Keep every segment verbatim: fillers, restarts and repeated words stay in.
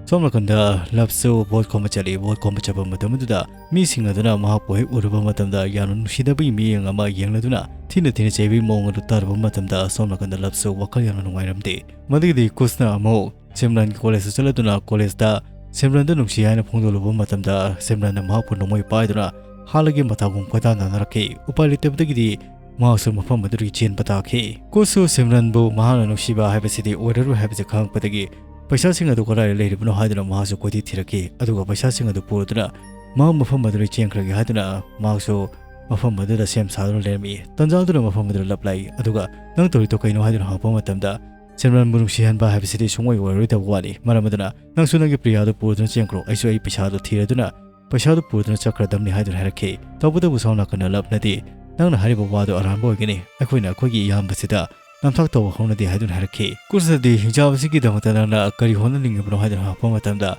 ꯁꯣꯝ ꯅꯥꯀꯟꯗ ꯂꯞꯁꯨ ꯚꯣꯠ ꯈꯣꯝꯕ ꯆꯠꯂꯤ꯫ ꯚꯣꯠ ꯈꯣꯝꯕ ꯆꯠꯄ ꯃꯇꯝ ꯑꯗꯨꯗ ꯃꯤꯁꯤꯡ ꯑꯗꯨꯅ ꯃꯍꯥꯛꯄꯨ ꯍꯦꯛ ꯎꯔꯨꯕ ꯃꯇꯝꯗ ꯌꯥꯝꯅ ꯅꯨꯡꯁꯤꯗꯕꯒꯤ ꯃꯤꯠꯌꯦꯡ ꯑꯃ ꯌꯦꯡꯂꯗꯨꯅ ꯊꯤꯅ ꯊꯤꯅ ꯆꯩꯕꯒꯤ ꯃꯑꯣꯡ ꯑꯗꯨ ꯇꯥꯔꯨꯕ ꯃꯇꯝꯗ ꯁꯣꯝ ꯅꯥꯀꯟꯗ ꯂꯞꯁꯨ ꯋꯥꯈꯜ ꯌꯥꯝꯅ ꯅꯨꯡꯉꯥꯏꯔꯝꯗꯦ꯫ ꯃꯗꯨꯒꯤꯗꯤ ꯀꯨꯁꯅ ꯑꯃꯨꯛ ꯁꯤꯝꯔꯟꯒꯤ ꯀꯣꯂꯦꯖꯇ ꯆꯠꯂꯗꯨꯅ ꯀꯣꯂꯦꯖꯇ ꯁꯤꯝꯔꯟꯗ ꯅꯨꯡꯁꯤ ꯍꯥꯏꯅ ꯐꯣꯡꯗꯣꯛꯂꯨꯕ ꯃꯇꯝꯗ ꯁꯤꯝꯔꯟꯅ ꯃꯍꯥꯛꯄꯨ ꯅꯣꯡꯃꯩ ꯄꯥꯏꯗꯨꯅ ꯍꯥꯠꯂꯒꯦ ꯃꯇꯥꯒꯨꯝ ꯀꯣꯏꯇꯥꯟ ꯇꯥꯟꯅꯔꯛꯈꯤ꯫ ꯎꯄꯥꯏ ꯂꯩꯇꯕꯗꯒꯤꯗꯤ ꯃꯍꯥꯛꯁꯨ ꯃꯐꯝ ꯑꯗꯨꯗꯒꯤ ꯆꯦꯟꯕ ꯇꯥꯈꯤ꯫ ꯀꯨꯁꯁꯨ ꯁꯤꯝꯔꯟꯕꯨ ꯃꯍꯥꯛꯅ ꯅꯨꯡꯁꯤꯕ ꯍꯥꯏꯕꯁꯤꯗꯤ ꯑꯣꯏꯔꯔꯣꯏ ꯍꯥꯏꯕꯁꯤ ꯈꯪꯂꯛꯄꯗꯒꯤ ꯄꯩꯁꯥꯁꯤꯡ ꯑꯗꯨ ꯀꯗꯥꯏꯗ ꯂꯩꯔꯤꯕꯅꯣ ꯍꯥꯏꯗꯨꯅ ꯃꯍꯥꯛꯁꯨ ꯀꯣꯏꯊꯤ ꯊꯤꯔꯛꯈꯤ꯫ ꯑꯗꯨꯒ ꯄꯩꯁꯥꯁꯤꯡ ꯑꯗꯨ ꯄꯨꯔꯗꯨꯅ ꯃꯍꯥꯛ ꯃꯐꯝ ꯑꯗꯨꯗꯒꯤ ꯆꯦꯟꯈ꯭ꯔꯒꯦ ꯍꯥꯏꯗꯨꯅ ꯃꯍꯥꯛꯁꯨ ꯃꯐꯝ ꯑꯗꯨꯗ ꯁꯦꯝ ꯁꯥꯗꯨꯅ ꯂꯩꯔꯝꯃꯤ꯫ ꯇꯟꯖꯥ ꯑꯗꯨꯗ ꯃꯐꯝ ꯑꯗꯨꯗ ꯂꯞ ꯂꯥꯛꯏ꯫ ꯑꯗꯨꯒ "ꯅꯪ ꯇꯧꯔꯤꯗꯣ ꯀꯩꯅꯣ?" ꯍꯥꯏꯗꯨꯅ ꯍꯪꯉꯛꯄ ꯃꯇꯝꯗ ꯁꯤꯝꯔꯟꯕꯨ ꯅꯨꯡꯁꯤ ꯍꯟꯕ ꯍꯥꯏꯕꯁꯤꯗꯤ ꯁꯨꯡꯑꯣꯏ ꯑꯣꯏꯔꯔꯣꯏꯗꯕ ꯋꯥꯅꯤ꯫ ꯃꯔꯝ ꯑꯗꯨꯅ "ꯅꯪꯁꯨ ꯅꯪꯒꯤ ꯄ꯭ꯔꯤꯌꯥꯗꯨ ꯄꯨꯔꯗꯨꯅ ꯆꯦꯟꯈ꯭ꯔꯣ, ꯑꯩꯁꯨ ꯑꯩ ꯄꯩꯁꯥꯗꯨ ꯊꯤꯔꯗꯨꯅ ꯄꯩꯁꯥꯗꯨ ꯄꯨꯔꯗꯨꯅ ꯆꯠꯈ꯭ꯔꯗꯕꯅꯤ" ꯍꯥꯏꯗꯨꯅ ꯍꯥꯏꯔꯛꯈꯤ꯫ ꯇꯧꯕꯇꯕꯨ ꯁꯣꯝ ꯅꯥꯀꯟꯗ ꯂꯞꯅꯗꯤ "ꯅꯪꯅ ꯍꯥꯏꯔꯤꯕ ꯋꯥꯗꯨ ꯑꯔꯥꯟꯕ ꯑꯣꯏꯒꯅꯤ, ꯑꯩꯈꯣꯏꯅ ꯑꯩꯈꯣꯏꯒꯤ ꯏꯌꯥꯝꯕꯁꯤꯗ ꯅꯝꯊꯥꯛ ꯇꯧꯕ ꯍꯧꯅꯗꯦ" ꯍꯥꯏꯗꯨꯅ ꯍꯥꯏꯔꯛꯈꯤ꯫ ꯀꯨꯁꯅꯗꯤ "ꯍꯤꯡꯆꯥꯕꯁꯤꯒꯤꯗꯃꯛꯇ ꯅꯪꯅ ꯀꯔꯤ ꯍꯣꯠꯅꯅꯤꯡꯉꯤꯕꯅꯣ?" ꯍꯥꯏꯗꯨꯅ ꯍꯪꯉꯛꯄ ꯃꯇꯝꯗ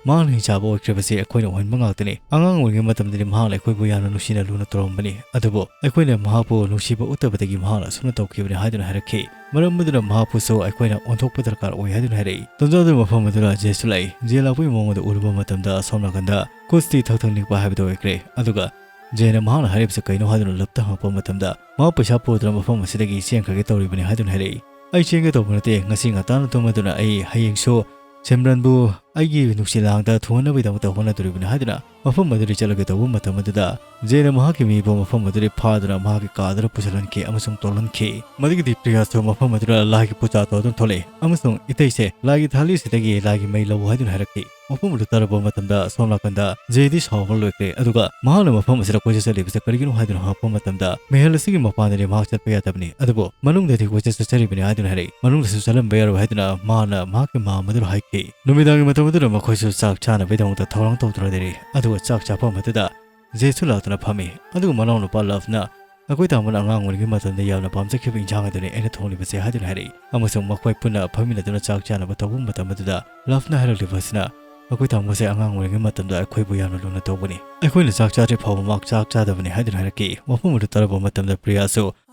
ꯃꯍꯥꯛꯅ ꯍꯤꯡꯆꯥꯕ ꯑꯣꯏꯈ꯭ꯔꯤꯕꯁꯤ ꯑꯩꯈꯣꯏꯅ ꯑꯣꯏꯍꯟꯕ ꯉꯥꯛꯇꯅꯤ꯫ ꯑꯉꯥꯡ ꯑꯣꯏꯔꯤꯉꯩ ꯃꯇꯝꯗꯗꯤ ꯃꯍꯥꯛꯅ ꯑꯩꯈꯣꯏꯕꯨ ꯌꯥꯝꯅ ꯅꯨꯡꯁꯤꯅ ꯂꯨꯅ ꯇꯧꯔꯝꯕꯅꯤ, ꯑꯗꯨꯕꯨ ꯑꯩꯈꯣꯏꯅ ꯃꯍꯥꯛꯄꯨ ꯅꯨꯡꯁꯤꯕ ꯎꯠꯇꯕꯗꯒꯤ ꯃꯍꯥꯛꯅ ꯑꯁꯨꯝꯅ ꯇꯧꯈꯤꯕꯅꯤ ꯍꯥꯏꯗꯨꯅ ꯍꯥꯏꯔꯛꯈꯤ꯫ ꯃꯔꯝ ꯑꯗꯨꯅ ꯃꯍꯥꯛꯄꯨꯁꯨ ꯑꯩꯈꯣꯏꯅ ꯑꯣꯟꯊꯣꯛꯄ ꯗꯔꯀꯥꯔ ꯑꯣꯏ ꯍꯥꯏꯗꯨꯅ ꯍꯥꯏꯔꯛꯏ꯫ ꯇꯟꯖꯥꯗꯨ ꯃꯐꯝ ꯑꯗꯨꯗ ꯖꯦꯁꯨ ꯂꯥꯛꯏ꯫ ꯖꯦ ꯂꯥꯛꯄꯒꯤ ꯃꯑꯣꯡ ꯑꯗꯨ ꯎꯔꯨꯕ ꯃꯇꯝꯗ ꯁꯣꯝ ꯅꯥꯀꯟꯗ ꯀꯨꯁꯇꯤ ꯊꯛ ꯊꯛ ꯅꯤꯛꯄ ꯍꯥꯏꯕꯗꯨ ꯑꯣꯏꯈ꯭ꯔꯦ꯫ ꯑꯗꯨꯒ ꯖꯦꯅ ꯃꯍꯥꯛꯅ ꯍꯥꯏꯔꯤꯕꯁꯤ ꯀꯩꯅꯣ ꯍꯥꯏꯗꯨꯅ ꯂꯞꯇ ꯍꯪꯉꯛꯄ ꯃꯇꯝꯗ ꯃꯍꯥꯛ ꯄꯩꯁꯥ ꯄꯨꯗꯨꯅ ꯃꯐꯝ ꯑꯁꯤꯗꯒꯤ ꯆꯦꯟꯈ꯭ꯔꯒꯦ ꯇꯧꯔꯤꯕꯅꯤ ꯍꯥꯏꯗꯨꯅ ꯍꯥꯏꯔꯛꯏ꯫ "ꯑꯩ ꯆꯦꯟꯒꯦ ꯇꯧꯕ ꯅꯠꯇꯦ, ꯉꯁꯤ ꯉꯟꯇꯥꯅ ꯇꯨꯝꯃꯗꯨꯅ ꯑꯩ ꯍꯌꯦꯡꯁꯨ ꯁꯤꯝꯔꯟꯕꯨ ꯑꯩꯒꯤ ꯅꯨꯡꯁꯤ ꯂꯥꯡꯗ ꯊꯨꯡꯍꯟꯅꯕꯒꯤꯗꯃꯛꯇ ꯍꯣꯠꯅꯗꯣꯔꯤꯕꯅꯤ" ꯍꯥꯏꯗꯨꯅ ꯃꯐꯝ ꯑꯗꯨꯗ ꯆꯠꯂꯒꯦ ꯇꯧꯕ ꯃꯇꯝ ꯑꯗꯨꯗ ꯖꯦꯅ ꯃꯍꯥꯛꯀꯤ ꯃꯤꯕꯨ ꯃꯐꯝ ꯑꯗꯨꯗꯒꯤ ꯐꯥꯗꯨꯅ ꯃꯍꯥꯛꯀꯤ ꯀꯥ ꯑꯗꯨꯗ ꯄꯨꯁꯤꯜꯍꯟꯈꯤ ꯑꯃꯁꯨꯡ ꯇꯣꯜꯍꯟꯈꯤ꯫ ꯃꯗꯨꯒꯤꯗꯤ ꯄ꯭ꯔꯤꯌꯥꯁꯨ ꯃꯐꯝ ꯑꯗꯨꯗ ꯂꯥꯏꯒꯤ ꯄꯨꯖꯥ ꯇꯧꯗꯨꯅ ꯊꯣꯛꯂꯛꯏ ꯑꯃꯁꯨꯡ "ꯏꯇꯩꯁꯦ, ꯂꯥꯏꯒꯤ ꯊꯥꯂꯤꯁꯤꯗꯒꯤ ꯂꯥꯏꯒꯤ ꯃꯩ ꯂꯧ" ꯍꯥꯏꯗꯨꯅ ꯍꯥꯏꯔꯛꯈꯤ꯫ ꯃꯐꯝ ꯑꯗꯨ ꯇꯥꯔꯕ ꯃꯇꯝꯗ ꯁꯣꯝ ꯅꯥꯀꯟꯗ ꯖꯦꯗꯤ ꯁꯥꯎꯕ ꯂꯣꯏꯈ꯭ꯔꯦ, ꯑꯗꯨꯒ ꯃꯍꯥꯛꯅ ꯃꯐꯝ ꯑꯁꯤꯗ ꯀꯣꯏꯆꯠ ꯆꯠꯂꯤꯕꯁꯤ ꯀꯔꯤꯒꯤꯅꯣ ꯍꯥꯏꯗꯨꯅ ꯍꯪꯉꯛꯄ ꯃꯇꯝꯗ ꯃꯍꯜ ꯑꯁꯤꯒꯤ ꯃꯄꯥꯟꯗꯗꯤ ꯃꯍꯥꯛ ꯆꯠꯄ ꯌꯥꯗꯕꯅꯤ, ꯑꯗꯨꯕꯨ ꯃꯅꯨꯡꯗꯗꯤ ꯀꯣꯏꯆꯠ ꯆꯠꯆꯔꯤꯕꯅꯤ ꯍꯥꯏꯗꯨꯅ ꯍꯥꯏꯔꯛꯏ꯫ ꯃꯅꯨꯡꯗꯁꯨ ꯆꯠꯂꯝꯕ ꯌꯥꯔꯣꯏ ꯍꯥꯏꯗꯨꯅ ꯃꯍꯥꯛꯅ ꯃꯍꯥꯛꯀꯤ ꯃꯥꯝ ꯑꯗꯨꯗ ꯍꯥꯏꯈꯤ꯫ ꯅꯨꯃꯤꯗꯥꯡꯒꯤ ꯃꯇꯝ ꯑꯗꯨꯗ ꯃꯈꯣꯏꯁꯨ ꯆꯥꯛ ꯆꯥꯅꯕꯒꯤꯗꯃꯛꯇ ꯊꯧꯔꯥꯡ ꯇꯧꯗꯨꯅ ꯂꯩꯔꯤ, ꯑꯗꯨꯒ ꯆꯥꯛ ꯆꯥꯐꯝ ꯑꯗꯨꯗ ꯖꯦꯁꯨ ꯂꯥꯛꯇꯨꯅ ꯐꯝꯃꯤ꯫ ꯑꯗꯨꯒ ꯃꯅꯥꯎꯅꯨꯄꯥ ꯂꯚꯅ "ꯑꯩꯈꯣꯏ ꯇꯥꯃꯣꯅ ꯑꯉꯥꯡ ꯑꯣꯏꯔꯤꯉꯩ ꯃꯇꯝꯗ ꯌꯥꯝꯅ ꯄꯥꯝꯖꯈꯤꯕ ꯏꯟꯁꯥꯡ ꯑꯗꯨꯅꯤ ꯑꯩꯅ ꯊꯣꯡꯂꯤꯕꯁꯦ" ꯍꯥꯏꯗꯨꯅ ꯍꯥꯏꯔꯛꯏ꯫ ꯑꯃꯁꯨꯡ ꯃꯈꯣꯏ ꯄꯨꯟꯅ ꯐꯝꯃꯤꯟꯅꯗꯨꯅ ꯆꯥꯛ ꯆꯥꯅꯕ ꯇꯧꯕ ꯃꯇꯝ ꯑꯗꯨꯗ ꯂꯚꯅ ꯍꯥꯏꯔꯛꯂꯤꯕ ꯑꯁꯤꯅ, "ꯑꯩꯈꯣꯏ ꯇꯥꯃꯣꯁꯦ ꯑꯉꯥꯡ ꯑꯣꯏꯔꯤꯉꯩ ꯃꯇꯝꯗ ꯑꯩꯈꯣꯏꯕꯨ ꯌꯥꯝꯅ ꯂꯨꯅ ꯇꯧꯕꯅꯤ꯫ ꯑꯩꯈꯣꯏꯅ ꯆꯥꯛ ꯆꯥꯗ꯭ꯔꯤ ꯐꯥꯎꯕ ꯃꯍꯥꯛ ꯆꯥꯛ ꯆꯥꯗꯕꯅꯤ" ꯍꯥꯏꯗꯨꯅ ꯍꯥꯏꯔꯛꯈꯤ꯫ ꯃꯐꯝ ꯑꯗꯨ ꯇꯥꯔꯕ ꯃꯇꯝꯗ ꯄ꯭ꯔꯤꯌꯥꯁꯨ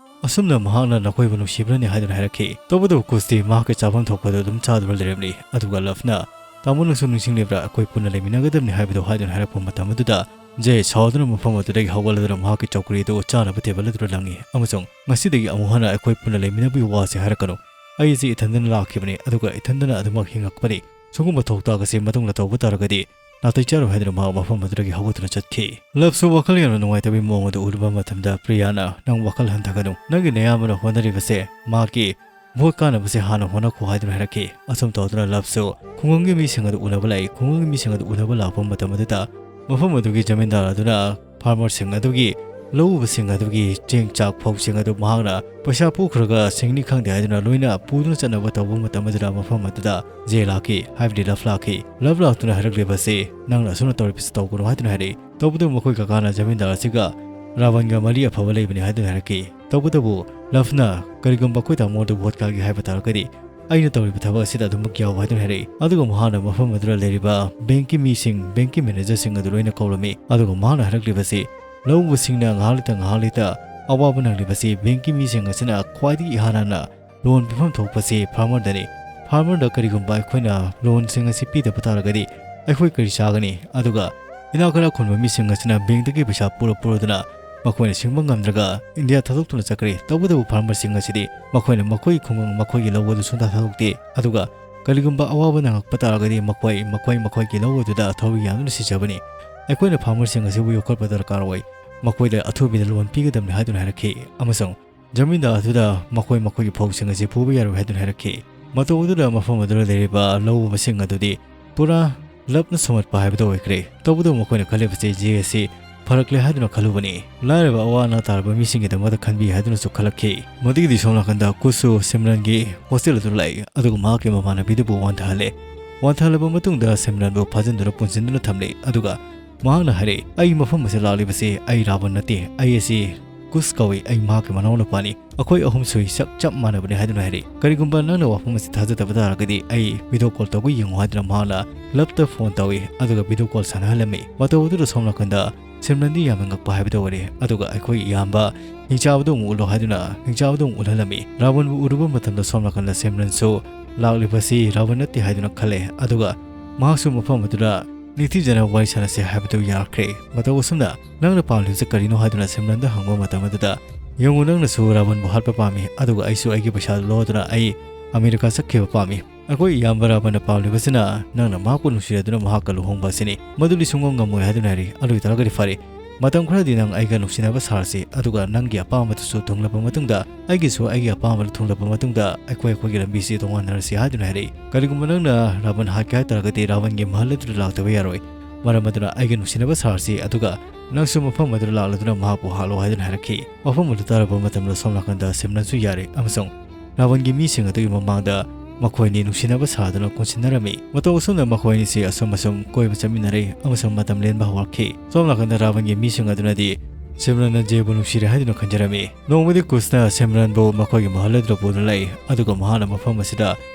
"ꯑꯁꯨꯝꯅ ꯃꯍꯥꯛꯅ ꯅꯈꯣꯏꯕꯨ ꯅꯨꯡꯁꯤꯕ꯭ꯔꯅꯤ?" ꯍꯥꯏꯗꯨꯅ ꯍꯥꯏꯔꯛꯈꯤ꯫ ꯇꯧꯕꯇꯕꯨ ꯀꯨꯁꯇꯤ ꯃꯍꯥꯛꯀꯤ ꯆꯥꯐꯝ ꯊꯣꯛꯄꯗꯨ ꯑꯗꯨꯝ ꯆꯥꯗꯨꯅ ꯂꯩꯔꯝꯂꯤ꯫ ꯑꯗꯨꯒ ꯂꯚꯅ "ꯇꯥꯃꯣ, ꯅꯪꯁꯨ ꯅꯤꯡꯁꯤꯡꯂꯤꯕ꯭ꯔꯥ? ꯑꯩꯈꯣꯏ ꯄꯨꯟꯅ ꯂꯩꯃꯤꯟꯅꯒꯗꯕꯅꯤ" ꯍꯥꯏꯕꯗꯣ ꯍꯥꯏꯗꯨꯅ ꯍꯥꯏꯔꯛꯄ ꯃꯇꯝ ꯑꯗꯨꯗ ꯖꯦ ꯁꯥꯎꯗꯨꯅ ꯃꯐꯝ ꯑꯗꯨꯗꯒꯤ ꯍꯧꯒꯠꯂꯗꯨꯅ ꯃꯍꯥꯛꯀꯤ ꯆꯧꯀ꯭ꯔꯤ ꯑꯗꯨ ꯆꯥꯅꯕ ꯇꯦꯕꯜ ꯑꯗꯨꯗ ꯂꯪꯉꯤ ꯑꯃꯁꯨꯡ "ꯉꯁꯤꯗꯒꯤ ꯑꯃꯨꯛ ꯍꯟꯅ ꯑꯩꯈꯣꯏ ꯄꯨꯟꯅ ꯂꯩꯃꯤꯟꯅꯕꯒꯤ ꯋꯥꯁꯦ ꯍꯥꯏꯔꯛꯀꯅꯨ꯫ ꯑꯩ ꯑꯁꯤ ꯏꯊꯟꯗꯅ ꯂꯥꯛꯈꯤꯕꯅꯤ, ꯑꯗꯨꯒ ꯏꯊꯟꯗꯅ ꯑꯗꯨꯃꯛ ꯍꯤꯡꯉꯛꯄꯅꯤ꯫ ꯁꯤꯒꯨꯝꯕ ꯊꯧꯗꯥꯡ ꯑꯁꯤ ꯃꯇꯨꯡꯗ ꯇꯧꯕ ꯇꯥꯔꯒꯗꯤ ꯅꯥꯇꯩ ꯆꯥꯔꯣꯏ" ꯍꯥꯏꯗꯨꯅ ꯃꯍꯥꯛ ꯃꯐꯝ ꯑꯗꯨꯗꯒꯤ ꯍꯧꯒꯠꯇꯨꯅ ꯆꯠꯈꯤ꯫ ꯂꯞꯁꯨ ꯋꯥꯈꯜ ꯌꯥꯝꯅ ꯅꯨꯡꯉꯥꯏꯇꯕꯒꯤ ꯃꯑꯣꯡ ꯑꯗꯨ ꯎꯔꯨꯕ ꯃꯇꯝꯗ ꯄ꯭ꯔꯤꯌꯥꯅ, "ꯅꯪ ꯋꯥꯈꯜ ꯍꯟꯊꯒꯅꯨ, ꯅꯪꯒꯤ ꯅꯌꯥꯝꯕꯅ ꯍꯣꯠꯅꯔꯤꯕꯁꯦ ꯃꯍꯥꯛꯀꯤ ꯚꯣꯠ ꯀꯥꯅꯕꯁꯦ ꯍꯥꯟꯅ ꯍꯣꯠꯅꯈꯣ" ꯍꯥꯏꯗꯨꯅ ꯍꯥꯏꯔꯛꯈꯤ꯫ ꯑꯁꯨꯝ ꯇꯧꯗꯨꯅ ꯂꯞꯁꯨ ꯈꯨꯡꯒꯪꯒꯤ ꯃꯤꯁꯤꯡ ꯑꯗꯨ ꯎꯅꯕ ꯂꯥꯛꯏ꯫ ꯈꯨꯡꯒꯪꯒꯤ ꯃꯤꯁꯤꯡ ꯑꯗꯨ ꯎꯅꯕ ꯂꯥꯛꯄ ꯃꯇꯝ ꯑꯗꯨꯗ ꯃꯐꯝ ꯑꯗꯨꯒꯤ ꯖꯃꯤꯟꯗꯥꯔ ꯑꯗꯨꯅ ꯐꯥꯔꯃꯔꯁꯤꯡ ꯑꯗꯨꯒꯤ, ꯂꯧꯎꯕꯁꯤꯡ ꯑꯗꯨꯒꯤ ꯆꯦꯡ ꯆꯥꯛ ꯐꯧꯁꯤꯡ ꯑꯗꯨ ꯃꯍꯥꯛꯅ ꯄꯩꯁꯥ ꯄꯨꯈ꯭ꯔꯒ ꯁꯤꯡꯅꯤ ꯈꯪꯗꯦ ꯍꯥꯏꯗꯨꯅ ꯂꯣꯏꯅ ꯄꯨꯗꯨꯅ ꯆꯠꯅꯕ ꯇꯧꯕ ꯃꯇꯝ ꯑꯗꯨꯗ ꯃꯐꯝ ꯑꯗꯨꯗ ꯖꯦ ꯂꯥꯛꯈꯤ, ꯍꯥꯏꯕꯗꯤ ꯂꯞ ꯂꯥꯛꯈꯤ꯫ ꯂꯞ ꯂꯥꯛꯇꯨꯅ ꯍꯥꯏꯔꯛꯂꯤꯕꯁꯤ, "ꯅꯪꯅ ꯑꯁꯨꯝꯅ ꯇꯧꯔꯤꯕꯁꯤ ꯇꯧꯒꯅꯨ" ꯍꯥꯏꯗꯨꯅ ꯍꯥꯏꯔꯛꯏ꯫ ꯇꯧꯕꯇꯕꯨ ꯃꯈꯣꯏ ꯀꯀꯥꯅ ꯖꯃꯤꯟꯗꯥꯔ ꯑꯁꯤꯒ ꯔꯥꯕꯟꯒ ꯃꯔꯤ ꯑꯐꯕ ꯂꯩꯕꯅꯤ ꯍꯥꯏꯗꯨꯅ ꯍꯥꯏꯔꯛꯈꯤ꯫ ꯇꯧꯕꯇꯕꯨ ꯂꯞꯅ, "ꯀꯔꯤꯒꯨꯝꯕ ꯑꯩꯈꯣꯏ ꯇꯥꯃꯣ ꯑꯗꯨ ꯚꯣꯠ ꯀꯥꯒꯦ ꯍꯥꯏꯕ ꯇꯥꯔꯒꯗꯤ ꯑꯩꯅ ꯇꯧꯔꯤꯕ ꯊꯕꯛ ꯑꯁꯤꯗ ꯑꯗꯨꯃꯛ ꯌꯥꯎ" ꯍꯥꯏꯗꯨꯅ ꯍꯥꯏꯔꯛꯏ꯫ ꯑꯗꯨꯒ ꯃꯍꯥꯛꯅ ꯃꯐꯝ ꯑꯗꯨꯗ ꯂꯩꯔꯤꯕ ꯕꯦꯡꯀꯤ ꯃꯤꯁꯤꯡ, ꯕꯦꯡꯀꯤ ꯃꯦꯅꯦꯖꯔꯁꯤꯡ ꯑꯗꯨ ꯂꯣꯏꯅ ꯀꯧꯔꯝꯃꯤ꯫ ꯑꯗꯨꯒ ꯃꯍꯥꯛꯅ ꯍꯥꯏꯔꯛꯂꯤꯕꯁꯤ, ꯂꯧꯎꯕꯁꯤꯡꯅ ꯉꯥꯏꯍꯥꯛ ꯂꯩꯇ ꯉꯥꯏꯍꯥꯛ ꯂꯩꯇ ꯑꯋꯥꯕ ꯅꯪꯂꯤꯕꯁꯤ ꯕꯦꯡꯀꯤ ꯃꯤꯁꯤꯡ ꯑꯁꯤꯅ ꯈ꯭ꯋꯥꯏꯗꯒꯤ ꯏꯍꯥꯟ ꯍꯥꯟꯅ ꯂꯣꯟ ꯄꯤꯐꯝ ꯊꯣꯛꯄꯁꯤ ꯐꯥꯔꯃꯔꯗꯅꯤ꯫ ꯐꯥꯔꯃꯔꯗ ꯀꯔꯤꯒꯨꯝꯕ ꯑꯩꯈꯣꯏꯅ ꯂꯣꯟꯁꯤꯡ ꯑꯁꯤ ꯄꯤꯗꯕ ꯇꯥꯔꯒꯗꯤ ꯑꯩꯈꯣꯏ ꯀꯔꯤ ꯆꯥꯒꯅꯤ? ꯑꯗꯨꯒ ꯏꯅꯥꯛ ꯈꯔ ꯈꯨꯟꯕ ꯃꯤꯁꯤꯡ ꯑꯁꯤꯅ ꯕꯦꯡꯛꯇꯒꯤ ꯄꯩꯁꯥ ꯄꯨꯔ ꯄꯨꯔꯗꯨꯅ ꯃꯈꯣꯏꯅ ꯁꯤꯡꯕ ꯉꯝꯗ꯭ꯔꯒ ꯏꯟꯗꯤꯌꯥ ꯊꯥꯗꯣꯛꯇꯨꯅ ꯆꯠꯈ꯭ꯔꯦ꯫ ꯇꯧꯕꯇꯕꯨ ꯐꯥꯔꯃꯔꯁꯤꯡ ꯑꯁꯤꯗꯤ ꯃꯈꯣꯏꯅ ꯃꯈꯣꯏꯒꯤ ꯈꯨꯡꯒꯪ, ꯃꯈꯣꯏꯒꯤ ꯂꯧ ꯑꯗꯨ ꯁꯨꯡꯊꯥ ꯊꯥꯗꯣꯛꯇꯦ꯫ ꯑꯗꯨꯒ ꯀꯔꯤꯒꯨꯝꯕ ꯑꯋꯥꯕ ꯅꯪꯉꯛꯄ ꯇꯥꯔꯒꯗꯤ ꯃꯈꯣꯏ, ꯃꯈꯣꯏ, ꯃꯈꯣꯏꯒꯤ ꯂꯧ ꯑꯗꯨꯗ ꯊꯧꯔꯤ ꯌꯥꯟꯗꯨꯅ ꯁꯤꯖꯕꯅꯤ꯫ ꯑꯩꯈꯣꯏꯅ ꯐꯥꯔꯃꯔꯁꯤꯡ ꯑꯁꯤꯕꯨ ꯌꯣꯛꯈꯠꯄ ꯗꯔꯀꯥꯔ ꯑꯣꯏ꯫ ꯃꯈꯣꯏꯗ ꯑꯊꯨꯕꯤꯗ ꯂꯣꯟ ꯄꯤꯒꯗꯕꯅꯤ ꯍꯥꯏꯗꯨꯅ ꯍꯥꯏꯔꯛꯈꯤ꯫ ꯑꯃꯁꯨꯡ ꯖꯃꯤꯟꯗꯥꯔ ꯑꯗꯨꯗ ꯃꯈꯣꯏ ꯃꯈꯣꯏꯒꯤ ꯐꯧꯁꯤꯡ ꯑꯁꯤ ꯄꯨꯕ ꯌꯥꯔꯣꯏ ꯍꯥꯏꯗꯨꯅ ꯍꯥꯏꯔꯛꯈꯤ꯫ ꯃꯇꯧ ꯑꯗꯨꯗ ꯃꯐꯝ ꯑꯗꯨꯗ ꯂꯩꯔꯤꯕ ꯂꯧꯎꯕꯁꯤꯡ ꯑꯗꯨꯗꯤ ꯄꯨꯔꯥ ꯂꯞꯅ ꯁꯨꯝꯍꯠꯄ ꯍꯥꯏꯕꯗꯨ ꯑꯣꯏꯈ꯭ꯔꯦ꯫ ꯇꯧꯕꯇꯕꯨ ꯃꯈꯣꯏꯅ ꯈꯜꯂꯤꯕꯁꯤ ꯖꯦ ꯑꯁꯤ ꯐꯔꯛꯂꯦ ꯍꯥꯏꯗꯨꯅ ꯈꯜꯂꯨꯕꯅꯤ꯫ ꯂꯥꯏꯔꯕ ꯑꯋꯥ ꯑꯅꯥ ꯇꯥꯔꯕ ꯃꯤꯁꯤꯡꯒꯤꯗꯃꯛꯇ ꯈꯟꯕꯤ ꯍꯥꯏꯗꯨꯅꯁꯨ ꯈꯜꯂꯛꯈꯤ꯫ ꯃꯗꯨꯒꯤꯗꯤ ꯁꯣꯝ ꯅꯥꯀꯟꯗ ꯀꯨꯁꯁꯨ ꯁꯤꯝꯔꯟꯒꯤ ꯍꯣꯁꯇꯦꯜ ꯑꯗꯨ ꯂꯥꯛꯏ, ꯑꯗꯨꯒ ꯃꯍꯥꯛꯀꯤ ꯃꯃꯥꯟꯅꯕꯤꯗꯨꯕꯨ ꯋꯥꯟꯊꯍꯜꯂꯦ꯫ ꯋꯥꯟꯊꯍꯜꯂꯕ ꯃꯇꯨꯡꯗ ꯁꯤꯝꯔꯟꯕꯨ ꯐꯥꯖꯤꯟꯗꯨꯅ ꯄꯨꯟꯁꯤꯟꯗꯨꯅ ꯊꯝꯂꯦ, ꯑꯗꯨꯒ ꯃꯍꯥꯛꯅ ꯍꯥꯏꯔꯛꯏ, "ꯑꯩ ꯃꯐꯝ ꯑꯁꯤꯗ ꯂꯥꯛꯂꯤꯕꯁꯤ ꯑꯩ ꯔꯥꯕꯟ ꯅꯠꯇꯦ, ꯑꯩ ꯑꯁꯤ ꯀꯨꯁ ꯀꯧꯏ, ꯑꯩ ꯃꯍꯥꯛꯀꯤ ꯃꯅꯥꯎꯅꯨꯄꯥꯅꯤ꯫ ꯑꯩꯈꯣꯏ ꯑꯍꯨꯝ ꯁꯨꯏ ꯁꯛ ꯆꯞ ꯃꯥꯟꯅꯕꯅꯤ" ꯍꯥꯏꯗꯨꯅ ꯍꯥꯏꯔꯛꯏ꯫ "ꯀꯔꯤꯒꯨꯝꯕ ꯅꯪꯅ ꯋꯥꯐꯝ ꯑꯁꯤ ꯊꯥꯖꯗꯕ ꯇꯥꯔꯒꯗꯤ ꯑꯩ ꯚꯤꯗꯤꯑꯣ ꯀꯣꯜ ꯇꯧꯕ ꯌꯦꯡꯉꯨ" ꯍꯥꯏꯗꯨꯅ ꯃꯍꯥꯛꯅ ꯂꯞꯇ ꯐꯣꯟ ꯇꯧꯏ, ꯑꯗꯨꯒ ꯚꯤꯗꯤꯑꯣ ꯀꯣꯜ ꯁꯥꯟꯅꯍꯜꯂꯝꯃꯤ꯫ ꯃꯇꯧ ꯑꯗꯨꯗ ꯁꯣꯝ ꯅꯥꯀꯟꯗ ꯁꯤꯝꯔꯟꯗꯤ ꯌꯥꯝꯅ ꯉꯛꯄ ꯍꯥꯏꯕꯗꯨ ꯑꯣꯏꯔꯦ꯫ ꯑꯗꯨꯒ ꯑꯩꯈꯣꯏ ꯏꯌꯥꯝꯕ ꯍꯤꯡꯆꯥꯕꯗꯨ ꯑꯃꯨꯛ ꯎꯠꯂꯣ ꯍꯥꯏꯗꯨꯅ ꯍꯤꯡꯆꯥꯕꯗꯨ ꯑꯃꯨꯛ ꯎꯠꯍꯜꯂꯝꯃꯤ꯫ ꯔꯥꯕꯟꯕꯨ ꯎꯔꯨꯕ ꯃꯇꯝꯗ ꯁꯣꯝ ꯅꯥꯀꯟꯗ ꯁꯤꯝꯔꯟꯁꯨ ꯂꯥꯛꯂꯤꯕꯁꯤ ꯔꯥꯕꯟ ꯅꯠꯇꯦ ꯍꯥꯏꯗꯨꯅ ꯈꯜꯂꯦ꯫ ꯑꯗꯨꯒ ꯃꯍꯥꯛꯁꯨ ꯃꯐꯝ ꯑꯗꯨꯗ ꯅꯤꯡꯊꯤꯖꯅ ꯋꯥꯔꯤ ꯁꯥꯟꯅꯁꯤ ꯍꯥꯏꯕꯗꯨ ꯌꯥꯈ꯭ꯔꯦ꯫ ꯃꯇꯧ ꯑꯁꯨꯝꯅ, "ꯅꯪꯅ ꯄꯥꯝꯂꯤꯕꯁꯤ ꯀꯔꯤꯅꯣ?" ꯍꯥꯏꯗꯨꯅ ꯁꯤꯝꯔꯟꯗ ꯍꯪꯕ ꯃꯇꯝ ꯑꯗꯨꯗ, "ꯌꯦꯡꯉꯨ, ꯅꯪꯅꯁꯨ ꯔꯥꯕꯟꯕꯨ ꯍꯥꯠꯄ ꯄꯥꯝꯃꯤ, ꯑꯗꯨꯒ ꯑꯩꯁꯨ ꯑꯩꯒꯤ ꯄꯩꯁꯥꯗꯨ ꯂꯧꯗꯨꯅ ꯑꯩ ꯑꯃꯦꯔꯤꯀꯥ ꯆꯠꯈꯤꯕ ꯄꯥꯝꯃꯤ꯫ ꯑꯩꯈꯣꯏ ꯏꯌꯥꯝꯕ ꯔꯥꯕꯟꯅ ꯄꯥꯝꯂꯤꯕꯁꯤꯅ ꯅꯪꯅ ꯃꯍꯥꯛꯄꯨ ꯅꯨꯡꯁꯤꯔꯗꯨꯅ ꯃꯍꯥꯛꯀ ꯂꯨꯍꯣꯡꯕ ꯑꯁꯤꯅꯤ꯫ ꯃꯗꯨꯗꯤ ꯁꯨꯡꯉꯝ ꯉꯝꯃꯣꯏ" ꯍꯥꯏꯗꯨꯅ ꯍꯥꯏꯔꯤ꯫ "ꯑꯗꯨ ꯑꯣꯏꯇꯥꯔꯒꯗꯤ ꯐꯔꯦ, ꯃꯇꯝ ꯈꯔꯗꯤ ꯅꯪ ꯑꯩꯒ ꯅꯨꯡꯁꯤꯅꯕ ꯁꯥꯔꯁꯤ, ꯑꯗꯨꯒ ꯅꯪꯒꯤ ꯑꯄꯥꯝꯕꯗꯨꯁꯨ ꯊꯨꯡꯂꯕ ꯃꯇꯨꯡꯗ, ꯑꯩꯒꯤꯁꯨ ꯑꯩꯒꯤ ꯑꯄꯥꯝꯕꯗꯨ ꯊꯨꯡꯂꯕ ꯃꯇꯨꯡꯗ ꯑꯩꯈꯣꯏ ꯑꯩꯈꯣꯏꯒꯤ ꯂꯝꯕꯤꯁꯤ ꯇꯣꯉꯥꯟꯅꯔꯁꯤ" ꯍꯥꯏꯗꯨꯅ ꯍꯥꯏꯔꯛꯏ꯫ "ꯀꯔꯤꯒꯨꯝꯕ ꯅꯪꯅ ꯔꯥꯕꯟ ꯍꯥꯠꯀꯦ ꯍꯥꯏ ꯇꯥꯔꯒꯗꯤ ꯔꯥꯕꯟꯒꯤ ꯃꯍꯜ ꯑꯗꯨꯗ ꯂꯥꯛꯇꯕ ꯌꯥꯔꯣꯏ꯫ ꯃꯔꯝ ꯑꯗꯨꯅ ꯑꯩꯒ ꯅꯨꯡꯁꯤꯅꯕ ꯁꯥꯔꯁꯤ, ꯑꯗꯨꯒ ꯅꯪꯁꯨ ꯃꯐꯝ ꯑꯗꯨꯗ ꯂꯥꯛꯂꯗꯨꯅ ꯃꯍꯥꯛꯄꯨ ꯍꯥꯠꯂꯣ" ꯍꯥꯏꯗꯨꯅ ꯍꯥꯏꯔꯛꯈꯤ꯫ ꯃꯐꯝ ꯑꯗꯨ ꯇꯥꯔꯕ ꯃꯇꯝꯗ ꯁꯣꯝ ꯅꯥꯀꯟꯗ ꯁꯤꯝꯔꯟꯁꯨ ꯌꯥꯔꯦ ꯑꯃꯁꯨꯡ ꯔꯥꯕꯟꯒꯤ ꯃꯤꯁꯤꯡ ꯑꯗꯨꯒꯤ ꯃꯃꯥꯡꯗ ꯃꯈꯣꯏ ꯑꯅꯤ ꯅꯨꯡꯁꯤꯅꯕ ꯁꯥꯗꯨꯅ ꯀꯣꯟꯁꯤꯟꯅꯔꯝꯃꯤ꯫ ꯃꯇꯧ ꯑꯁꯨꯝꯅ ꯃꯈꯣꯏ ꯑꯅꯤꯁꯤ ꯑꯁꯨꯝ ꯑꯁꯨꯝ ꯀꯣꯏꯕ ꯆꯠꯃꯤꯟꯅꯔꯦ ꯑꯃꯁꯨꯡ ꯃꯇꯝ ꯂꯦꯟꯕ ꯍꯧꯔꯛꯈꯤ꯫ ꯁꯣꯝ ꯅꯥꯀꯟꯗ ꯔꯥꯕꯟꯒꯤ ꯃꯤꯁꯤꯡ ꯑꯗꯨꯅꯗꯤ ꯁꯤꯝꯔꯟꯅ ꯖꯦꯕꯨ ꯅꯨꯡꯁꯤꯔꯦ ꯍꯥꯏꯗꯨꯅ ꯈꯟꯖꯔꯝꯃꯤ꯫ ꯅꯣꯡꯃꯗꯤ ꯀꯨꯁꯅ ꯁꯤꯝꯔꯟꯕꯨ ꯃꯈꯣꯏꯒꯤ ꯃꯍꯜ ꯑꯗꯨꯗ ꯄꯨꯗꯨꯅ ꯂꯥꯛꯏ, ꯑꯗꯨꯒ ꯃꯍꯥꯛꯅ ꯃꯐꯝ ꯑꯁꯤꯗ